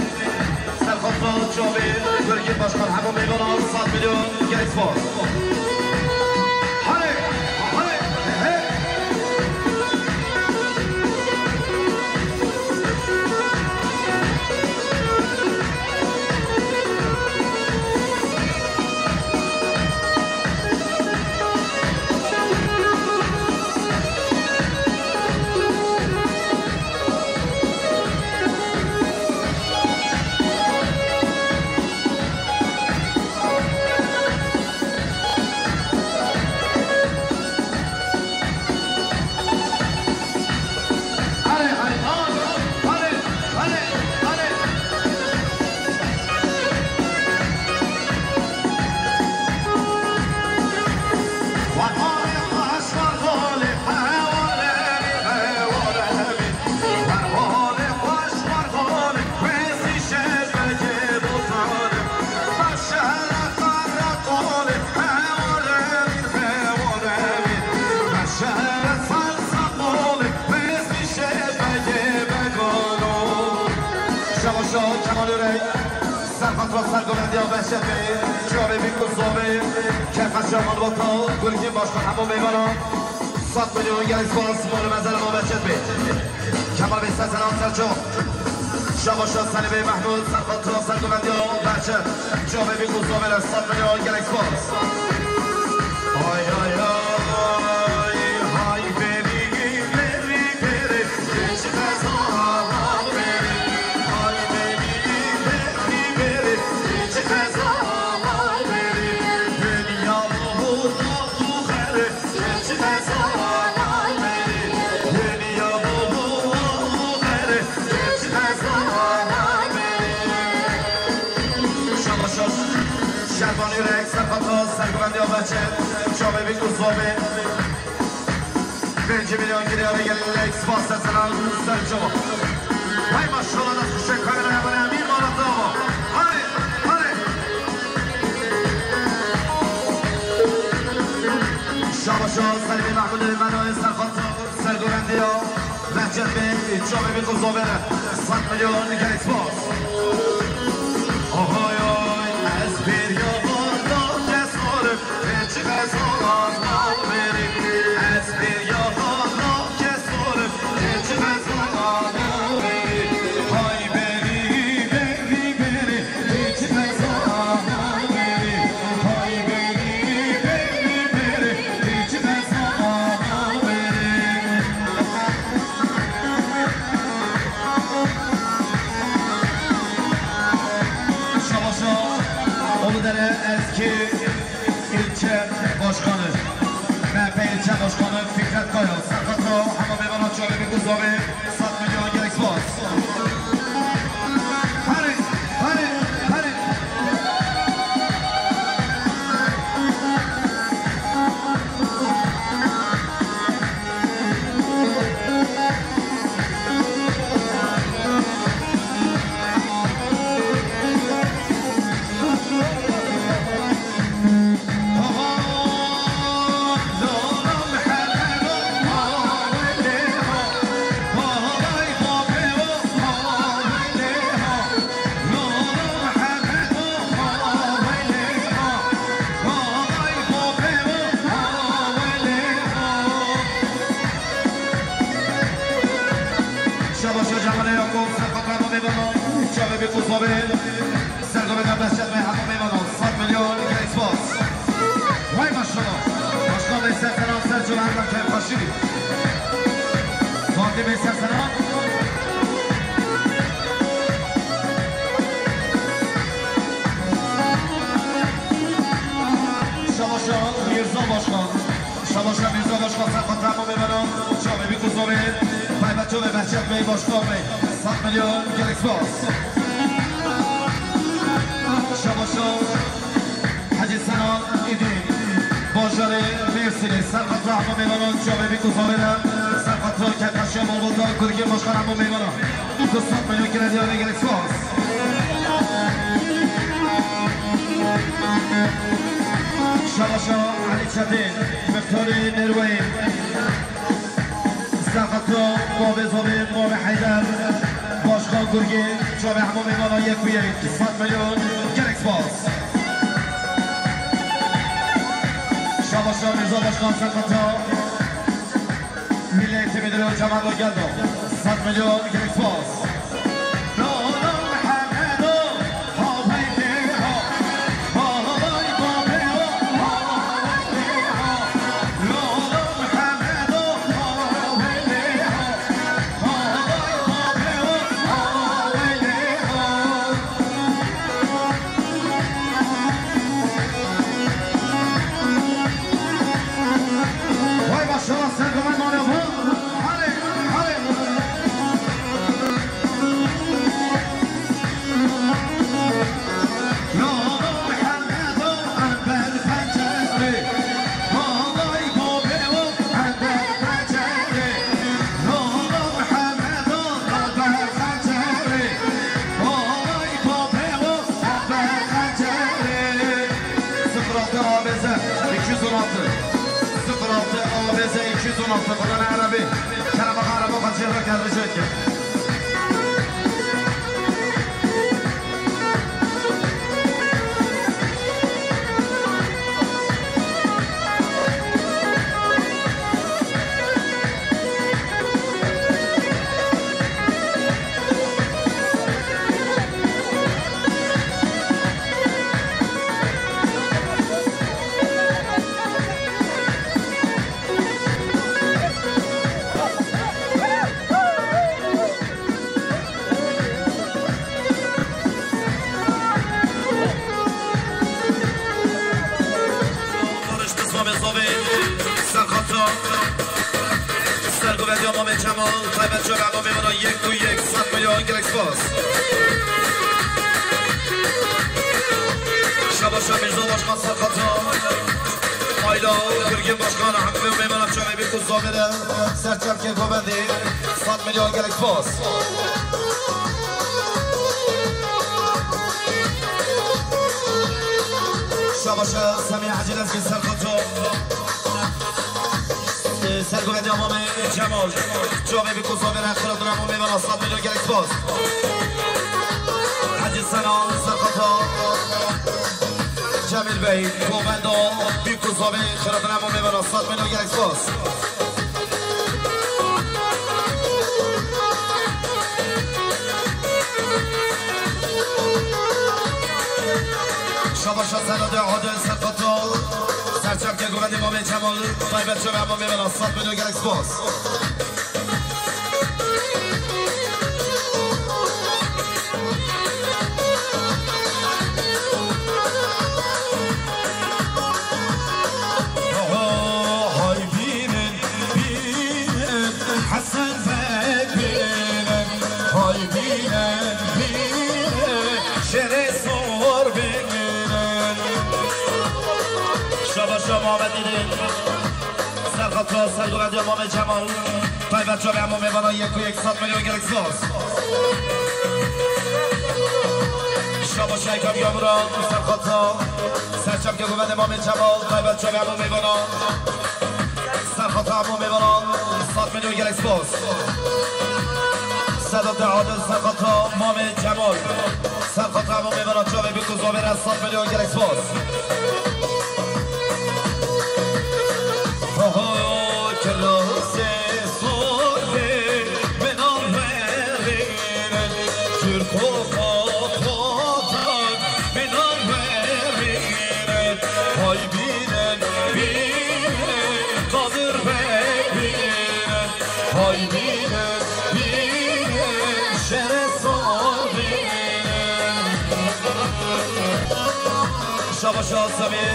Serxatla Çavê, Gurgîn Başkan, hemû mêvanan sed milyon gelek spas. Hale, hale, he. Sergovendiya Behçet Bey, Çavê Bîk û Zovê, Kefeşa Malbata, Gurgîn Başkan hemû mêvanan, sed milyon gelek spas, mala mezara ma Behçet Bey. Kemal Bey, Sezen Serço, Şabaşa Selî Bey Mehmûd, Serfet Turan, Sergovendiya Behçet, Çavê Bîk û Zovê re sed milyon gelek spas. Ay, ay, ay, hay berî, berî, berî. Şervan Yürek, Serfet Rast, Sergovendiya Behçet, Çavê Bîk û Zovê. Pêncî milyon girêyê gelek spas, Sezen Serço. Vay maşallah, dest xweş, kameraya bana, emî mala dava. Hadi, hadi. Şabaşa Selîmê Mehmûdê, Menoyê Serfet, Sergovendiya Behçet Bey, Çavê Bîk û Zovê re sed milyon gelek spas. Ohoy, oy, ez bêriya van da kes olim. Şabaşa Uludere eski ilçe başkanı, M H P ilçe başkanı Fikret Kaya, Serfet Rao, hema mêvana Çavê Bîk û Zovê, sed milyon gelek spas. Hadi, hadi, hadi. Şabaşa Cemalê Yakup, Serfet Rao, hemû mêvanan, Çavê Bîk û Zovê, Sergovendiya Behçet Bey, hemû mêvanan, sed milyon gelek spas. Vay maşallah. Başkan Bey, Serseran Serço, her zaman keyfxweşî. Fatih Bey, Serseran. Şabaşa Mirza Başkan. Şabaşa Mirza Başkan, Serfet Rao, hemû mêvanan, Çavê Bîk û Zovê, Baybet Çavê Behçet Bey, Başkan Bey, sed milyon gelek spas. Şabaşa Hecî Senan Îdî, bajarê Mêrsînê, Serfet Rao, hemû mêvanan, Çavê Bîk û Zovê re, Serfet Rao, Kefeşa Malbata, Gurgîn Başkan, hemû mêvanan. Du sed milyon krediya ve gelek spas. Şabaşa Elî Çetin, Miftorê Nêrweyê. Serfet Rao, Mavê Zovê, Mavê Heyder, Başkan Gurgîn, Çavê hemû mêvanan yek û yek, sed milyon, gelek spas. Şabaşa Mirza Başkan, Serfet Rao. Milletê Midirê Cemal Geldo, sed milyon, gelek spas. Vay maşallah, Sergoven Manovu. Hadi, hadi. Sıfır altı A B Z iki yüz on altı. Sıfır altı A B Z iki yüz on altı. Bana ne arabi? Kerem Ağa araba kaçırmak geldi çünkü. Sergovendiya Mamê Cemal, taybet çavê hemû mêvanan yek û yek, sed milyon gelek spas. Şabaşa Mirza Başkan Serkata, Ayla Gürgün Başkan, hemû mêvanan çavê bî ku zavêr e, serçavkê govendî, sed milyon gelek spas. Şabaşa Semî Hecî Lezgî Serkata. Sergovendiya Mamê Cemal. Çavê bî ku zavêr e, xiradina hemû mêvanan sed milyon gelek spas. Hecî Senan Serkata. Cemîl Bey, govenda bî ku zavêr, xiradina hemû mêvanan sed milyon gelek spas. Şabaşa Seladê Adil Serkata. Serçavkê govendî Mamê Cemal, taybet çavê hemû mêvanan sed milyon gelek spas. Hay bînin, bînin, Hesen Beg bînin, hay bînin, bînin, şerê sor bînin. Şabaşa Muhammed Dînin. Serkata Sergovendiya Mamê Cemal. Taybet çavê hemû mêvanan yek û yek, sed milyon gelek spas. Şabaşa Ekrem Gamuran Serkata. Serçavkê govendê Mamê Cemal. Taybet çavê hemû mêvanan. Serkata hemû mêvanan sed milyon gelek spas. Sedat Adil Serkata Mamê Cemal. Serkata hemû mêvanan çavê bî ku zavêr e, sed milyon gelek spas. Ho, ho, kilasê sor bê, minan verînin, Tirko papatan, minan verînin, hay bînin, bînin, Qadir Bey bînin. Hay bînin, bînin, şerê sor bînin. Şabaşa Semî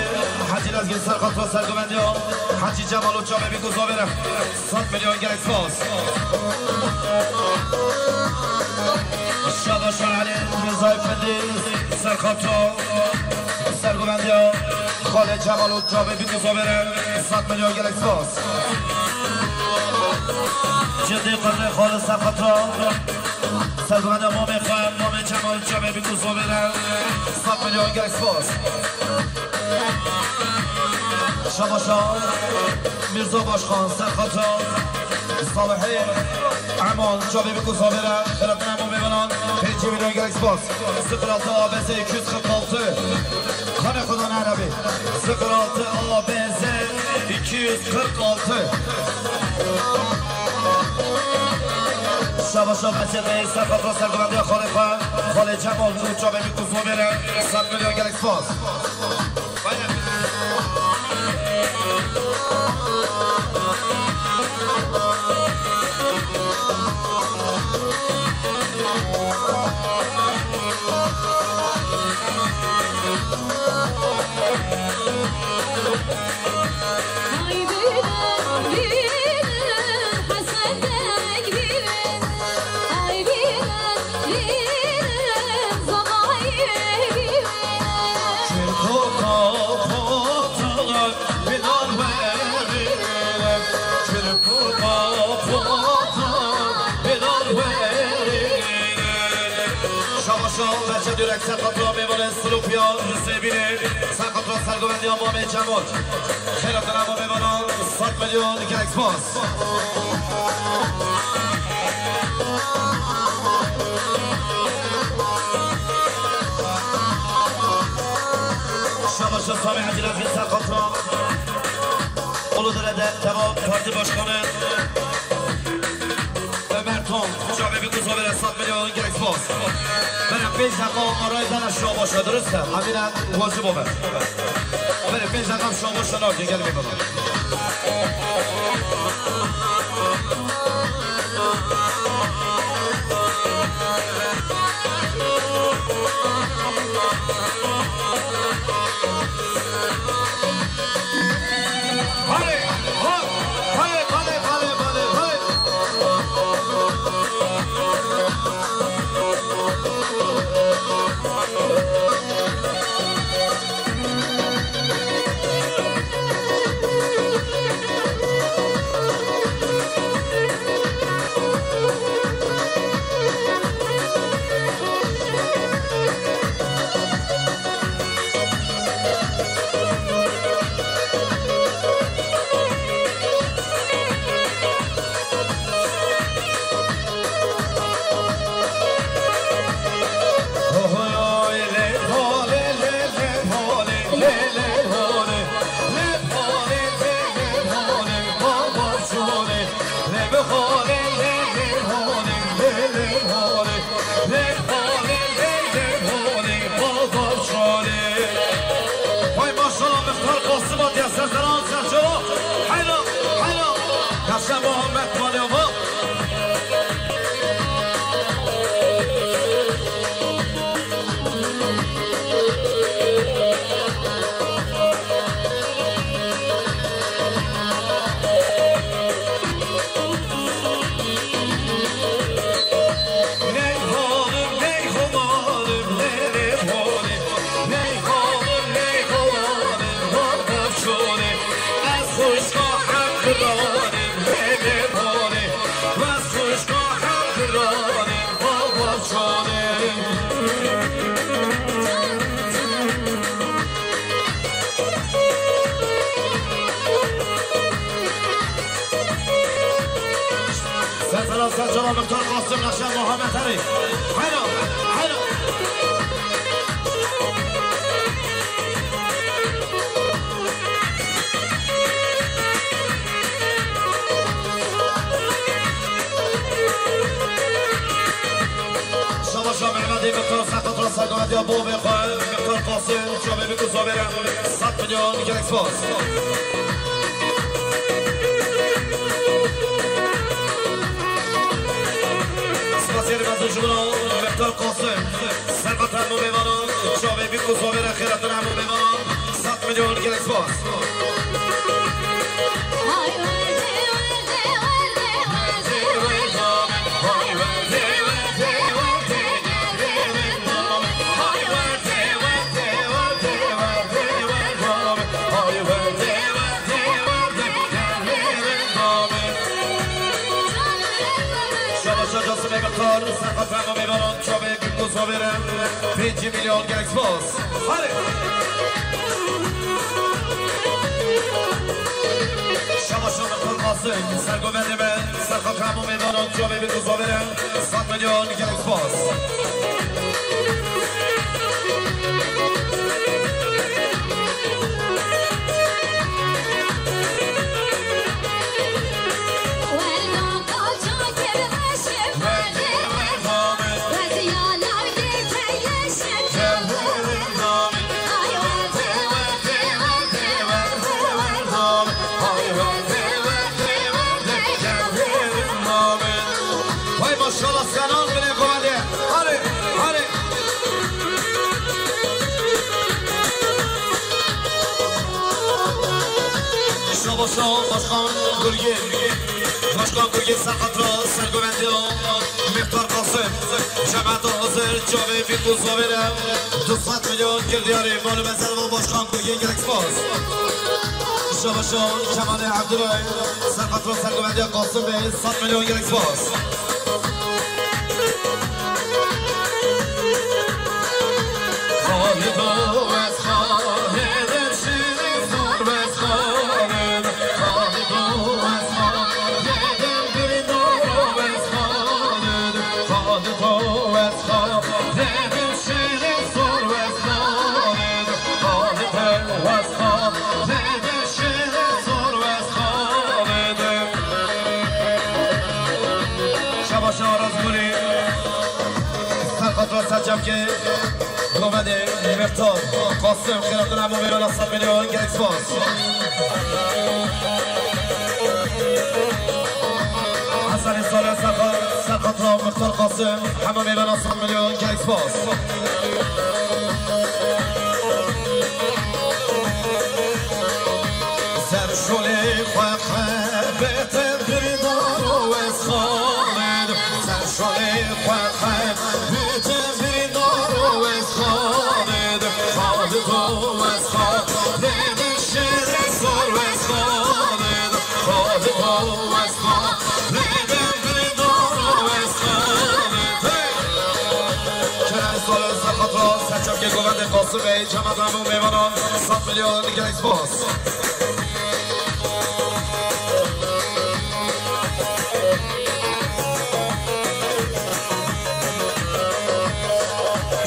Hecî Lezgî Serkata Sergovendiya Hecî Cemal û çavê bî ku zavêr e. Sed milyon gelek spas. Şabaşa Elî Mirza Efendî Serkata. Sergovendiya Xalê Cemal û çavê bî ku zavêr e, sed milyon gelek spas. Cidî Qirlê Xalê Serkata. Sergovendiya Mamê xwe, Mamê Cemal çavê bî ku zavêr e, sed milyon gelek spas. Şabaşa Mirza Başkan Serkata. Salihê Eman çavê bî ku zavêr e, xiradina hemû mêvanan, pêncî milyon gelek spas. Sıfır altı A B Z iki yüz kırk altı. Xanê Xudan Erebî. Sıfır altı A B Z iki yüz kırk altı. Şabaşa Mesîd Reis Serkata Sergovendiya Xalê xwe, Xalê Cemal û çavê bî ku zavêr e, sed milyon gelek spas. Şabaşa Merced Yürek Serkata, mêvanê Silopya Zêbînê, Serkata Sergovendiya Mamê Cemal. Xêra dina bo mêvanan, sed milyon gelek spas. Şabaşa Sami Hacı Lezgin Serkata. Ulu Derede Deva Parti Başkanı Ömer Tom, çavê bî ku zavêr e, sed milyon gelek spas. Bere pênc deqa arayê dana Şabaşa, durust e? Emîne wacib o be. Bere pênc deqa Şabaşa nake, gel bê baba. Hadi, hop. Xwişka Heqranê, lê lê balê, bes xwişka Heqranê, baba çanê. Ser sera ser çava Mixtar Qasim, Reşa Muhammed Herî. Hela, hela. Şabaşa Mehmetê Mixtar, Seqet Rasa Gadiya bavê xwe, Mixtar Qasim, çavê bik û zavêre, sed milyon gelek spas. Spasiyê mezin ji bo Mixtar Qasim, serqet hemû mêvanan, çavê bik û zavêre xêratin hemû mêvanan, sed milyon gelek spas. Şabaşa Casimê Mixtar, serqet hemû mêvanan, çavê bik û zavêre, pêncî milyon gelek spas. Hadi. Şabaşa Mixtar Qasim, sergovendê me, serqet hemû mêvanan, çavê bik û zavêre, sed milyon gelek spas. Hay maşallah, selam bile kovade. Hadi, hadi. Şabaşa Başkan Gurgin. Başkan Gurgin, serqet ra, sergovendiya Mixtar Qasim. Cemaeta hazir, çavê bik û zavêre, du sed milyon girdiyarê, mal û mezin bo Başkan Gurgin, gelek spas. Şabaşa Kemalê Evdilay, serqet ra, sergovendiya Qasim Bey, sed milyon gelek spas. Xalido ez xalidem şêrê sor ez xalid. Xalido ez xalidem birîndaro ez xalid. Xalido ez xalidem şêrê sor ez xalid. Xalido ez xalidem şêrê sor ez xalid. Şabaşa Razgurî. Serqet ra, serçavkê govendê Mixtar Qasim, xêratin hemû mêvana, sed milyon gelek spas. Hesenê Salih, serqet, serqet ra, Mixtar Qasim, hemû mêvana, sed milyon gelek spas. Ser şolê xwe xebetên birîndaro ez xalid. Ser şolê xwe xebetên birîndaro ez xalid. Xalido ez xalidem şêrê sor ez xalid. Xalido ez xalidem birîndaro ez xalid. Hey! Kerem Salih, serqet ra, serçavkê govendê Qasim Bey, cemaeta hemû mêvanan, sed milyon gelek spas.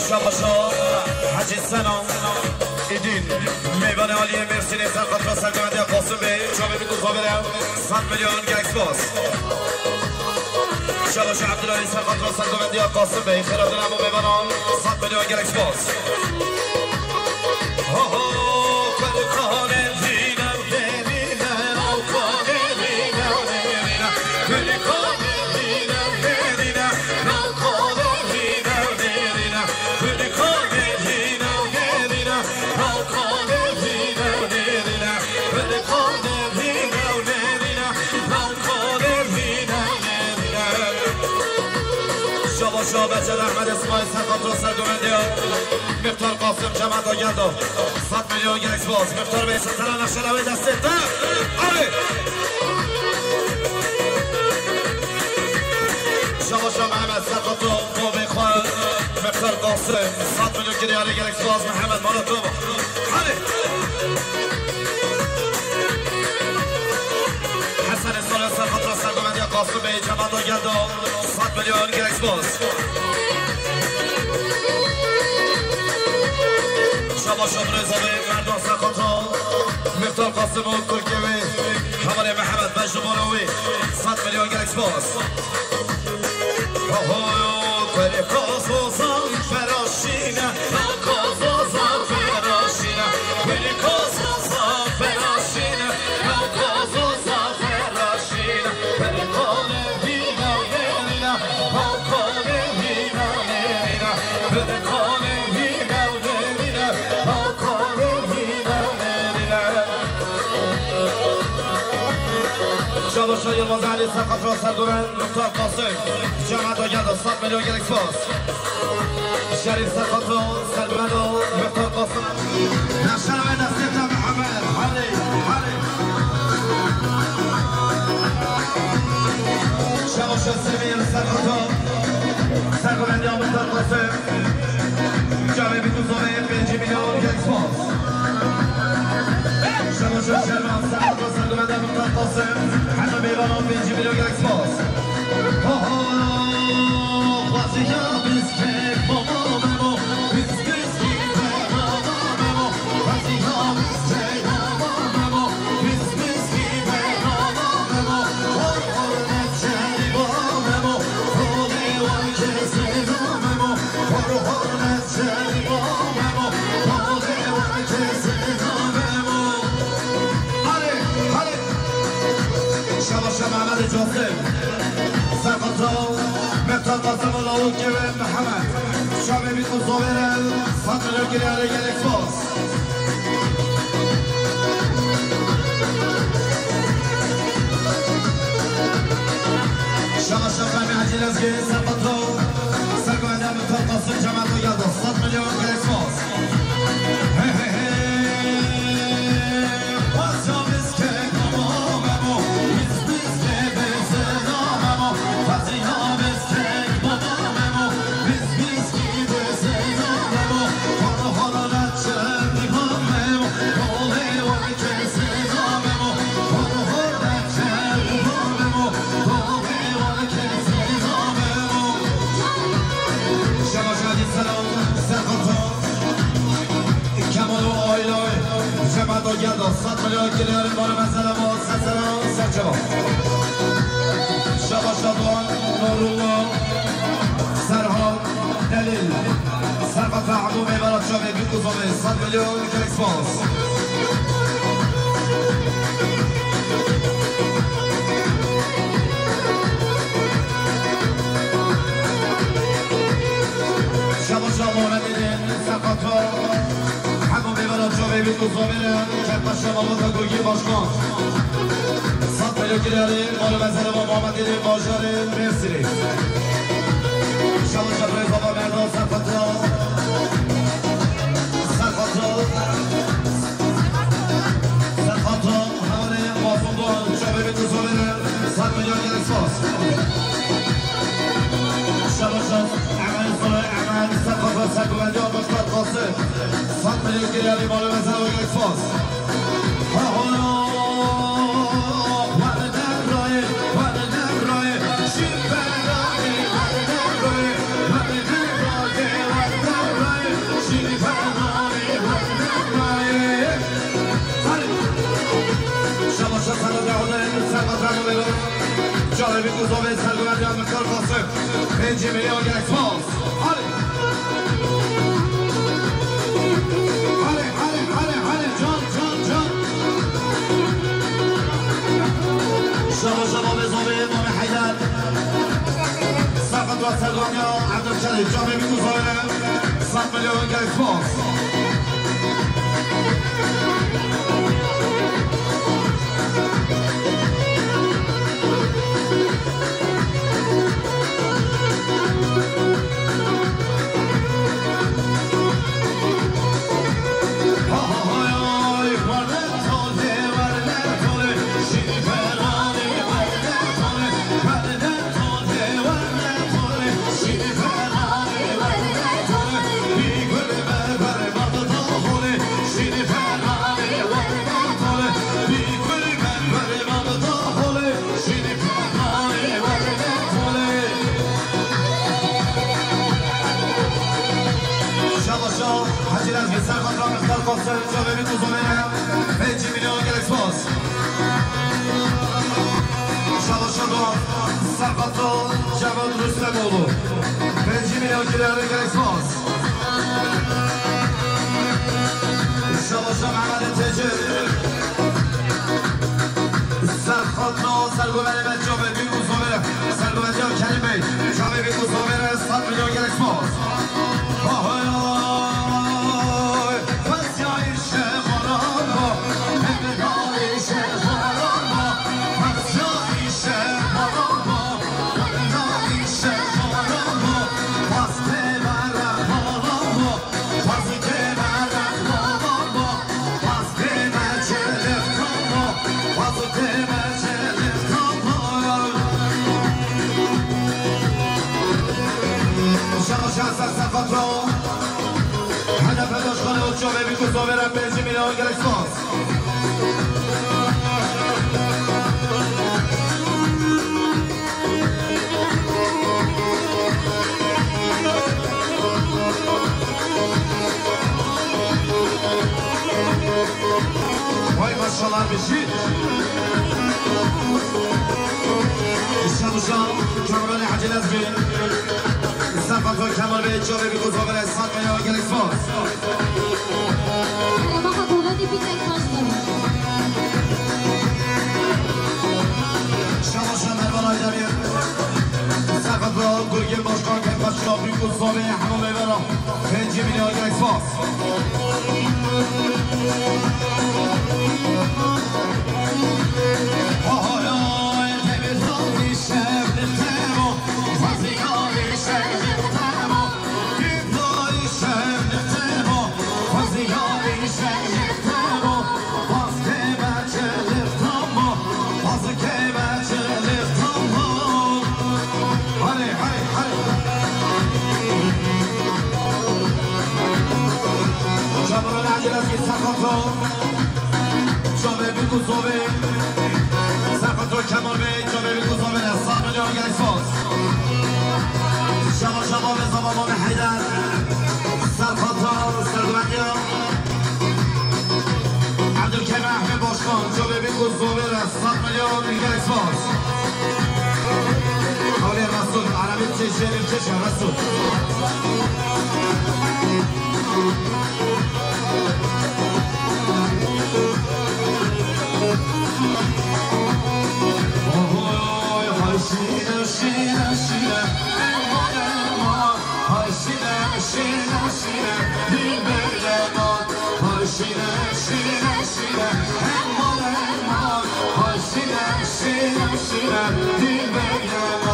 Şabaşa Hecî Sena Îdîn, mêvanê aliyê Mêrsînê, serqet ra, sergovendiya Qasim Bey, çavê bik û zavêre, sed milyon gelek spas. Şabaşa Evdilay, serqet ra, sergovendiya Qasim Bey, xêratin hemû mêvanan, sed milyon gelek spas. Ho, ho, Kurdistanê hîna derîne, Balkanê hîna derîne, Kurdistanê hîna derîne, Balkanê hîna derîne, Kurdistanê hîna derîne, Balkanê hîna derîne, Kurdistanê hîna derîne, Balkanê hîna derîne. Şabeçer Ehmed Esmaîl Serqato sergovendiya. Mixtar Qasim Cemata Geldo. Sed milyon gelek spas. Mixtar Bey, sitara nexşe lewê destê te. Hadi. Şabaşa Mehmet Serqato, Bobê Xwe. Mixtar Qasim, sed milyon kiriyarê gelek spas. Mehmet Molotob. Hadi. Hesen Esmaîl Serqato sergovendiya Qasim Bey Cemata Geldo. Sed milyon gelek spas. Şabaş Abdurreza Bey, Merdan Serqato, Mixtar Qasim û kurkê wê, hevalê Mihemed Mecnûn Boro wî, sed milyon gelek spas. Oho, kurê Qazoza feraşîne, ya Qazoza feraşîne, kurê Qazoza feraşîne, ya Qazoza feraşîne. Şabaşa Yılmaz Ali Serqato sergoven Muxtar Qasim. Cemata Geldo, sed milyon gelek spas. Şerîf Serqato sergoven Muxtar Qasim. Nexşe lewê destê te Mihemed. Hadi, hadi. Şabaşa Semîr Serqato. Sergovendiya Muxtar Qasim. Çavê bît û zovê pêncî milyon gelek spas. Şabaşa Şervan Serqato sergovendiya Muxtar Qasim. Heta mêvanan pêncî milyon gelek spas. Ho, ho, xwaziya biskek baba memo. Şabaşa Mehmet Cosim. Serqato, Mehmet Qasim û Lawikê wê Mihemed. Şamê bît û zovêre, sed milyon kiriyarê gelek spas. Şabaşa Fehmî Hecî Lezgî, Serqato, sergovendiya Muxtar Qasim Cemata Geldo, sed milyon gelek spas. Hey, hey, hey. Şabaşa Hecî Selam, Serqato. Kemal û aîlê, Cemata Geldo, sed milyon kiriyarê mala mezela ma, ser sera, ser çava. Şabaşa Doğan, Nurullah, Serhan, Delîl. Serqato hemû mêvana çavê bît û zovê, sed milyon gelek spas. Şabaşa Muhammedê Serqato. Hemû mêvana çavê bît û zovê re, Kerpaşa Malbata Gurgî Başkan. Sed milyon kiriyarê mala mezela ma Muhammedê bajarê Mêrsînê. Şabaşa Birêz Baba Merdan Serqato. Serqato. Serqato, hevalê Mazlûm Doğan, çavê bît û zovê re, sed milyon gelek spas. Şabaşa Emel Soy, Emel Serqato, sergovendiya Muxtar Qasim. Sed milyon kiriyarê mala mezela gelek spas. Ha, ha, ya. Şabaşa Selo Dehûdê, Serqato Dehûdê. Çavê bît û zovê sergovendiya Muxtar Qasim. Pêncî milyon gelek spas. Hadi. Hadi, hadi, hadi, hadi. Can, can, can. Şabaşa Mamê Zovê, Mamê Heyder. Serqato sergovendiya Ebdulkerîm. Çavê bît û zovê re. Sed milyon gelek spas. Çavê min ku zomere, pêncî milyon gelek spas. Şaba şaba, Serqato Cevat Rüstemoğlu. Pêncî milyon gelek spas. Şaba şaba, Mehmet Tecir. Serqato, sergovene me çavê min ku zomere. Sergovene Kerim Bey. Çavê min ku zomere, sed milyon gelek spas. Ahoy, ahoy. Şaşa Sersefato. Hedefe başkanı Uço ve Bikuzo veren pêncî milyon gelek spas. Vay maşallah bir şey. Şaşa Kemal Hacı Lezgi. Serfato Kemal Bey, Çavê Bikuzo veren sed milyon gelek spas. Şabaşa Mervan Aydemir. Serfato Gurgin Başkan, Kekbaşkan, Bikuzo ve Hamam Evera. Pêncî milyon gelek spas. Hadi, hadi, hadi. Cameron Acilas ki Sakato. Çavê Bikuzo ve. Sakato Kemal Bey, Çavê Bikuzo ve. Sağ milyon gelek spas. Şaba şaba ve zababa ve Heyder. Serqato, sergüvenliyor. Abdülkerim Ahmet Başkan, Çavê Bikuzo ve. Sed milyon gelek spas. Hewlê Resul, Erebî çeşe, çeşe Resul. Oy, hay şîne, şîne, şîne, elma, elma. Hay şîne, şîne, şîne, dilber elma. Hay şîne, şîne, şîne, elma, elma. Hay şîne, şîne, şîne, dilber elma.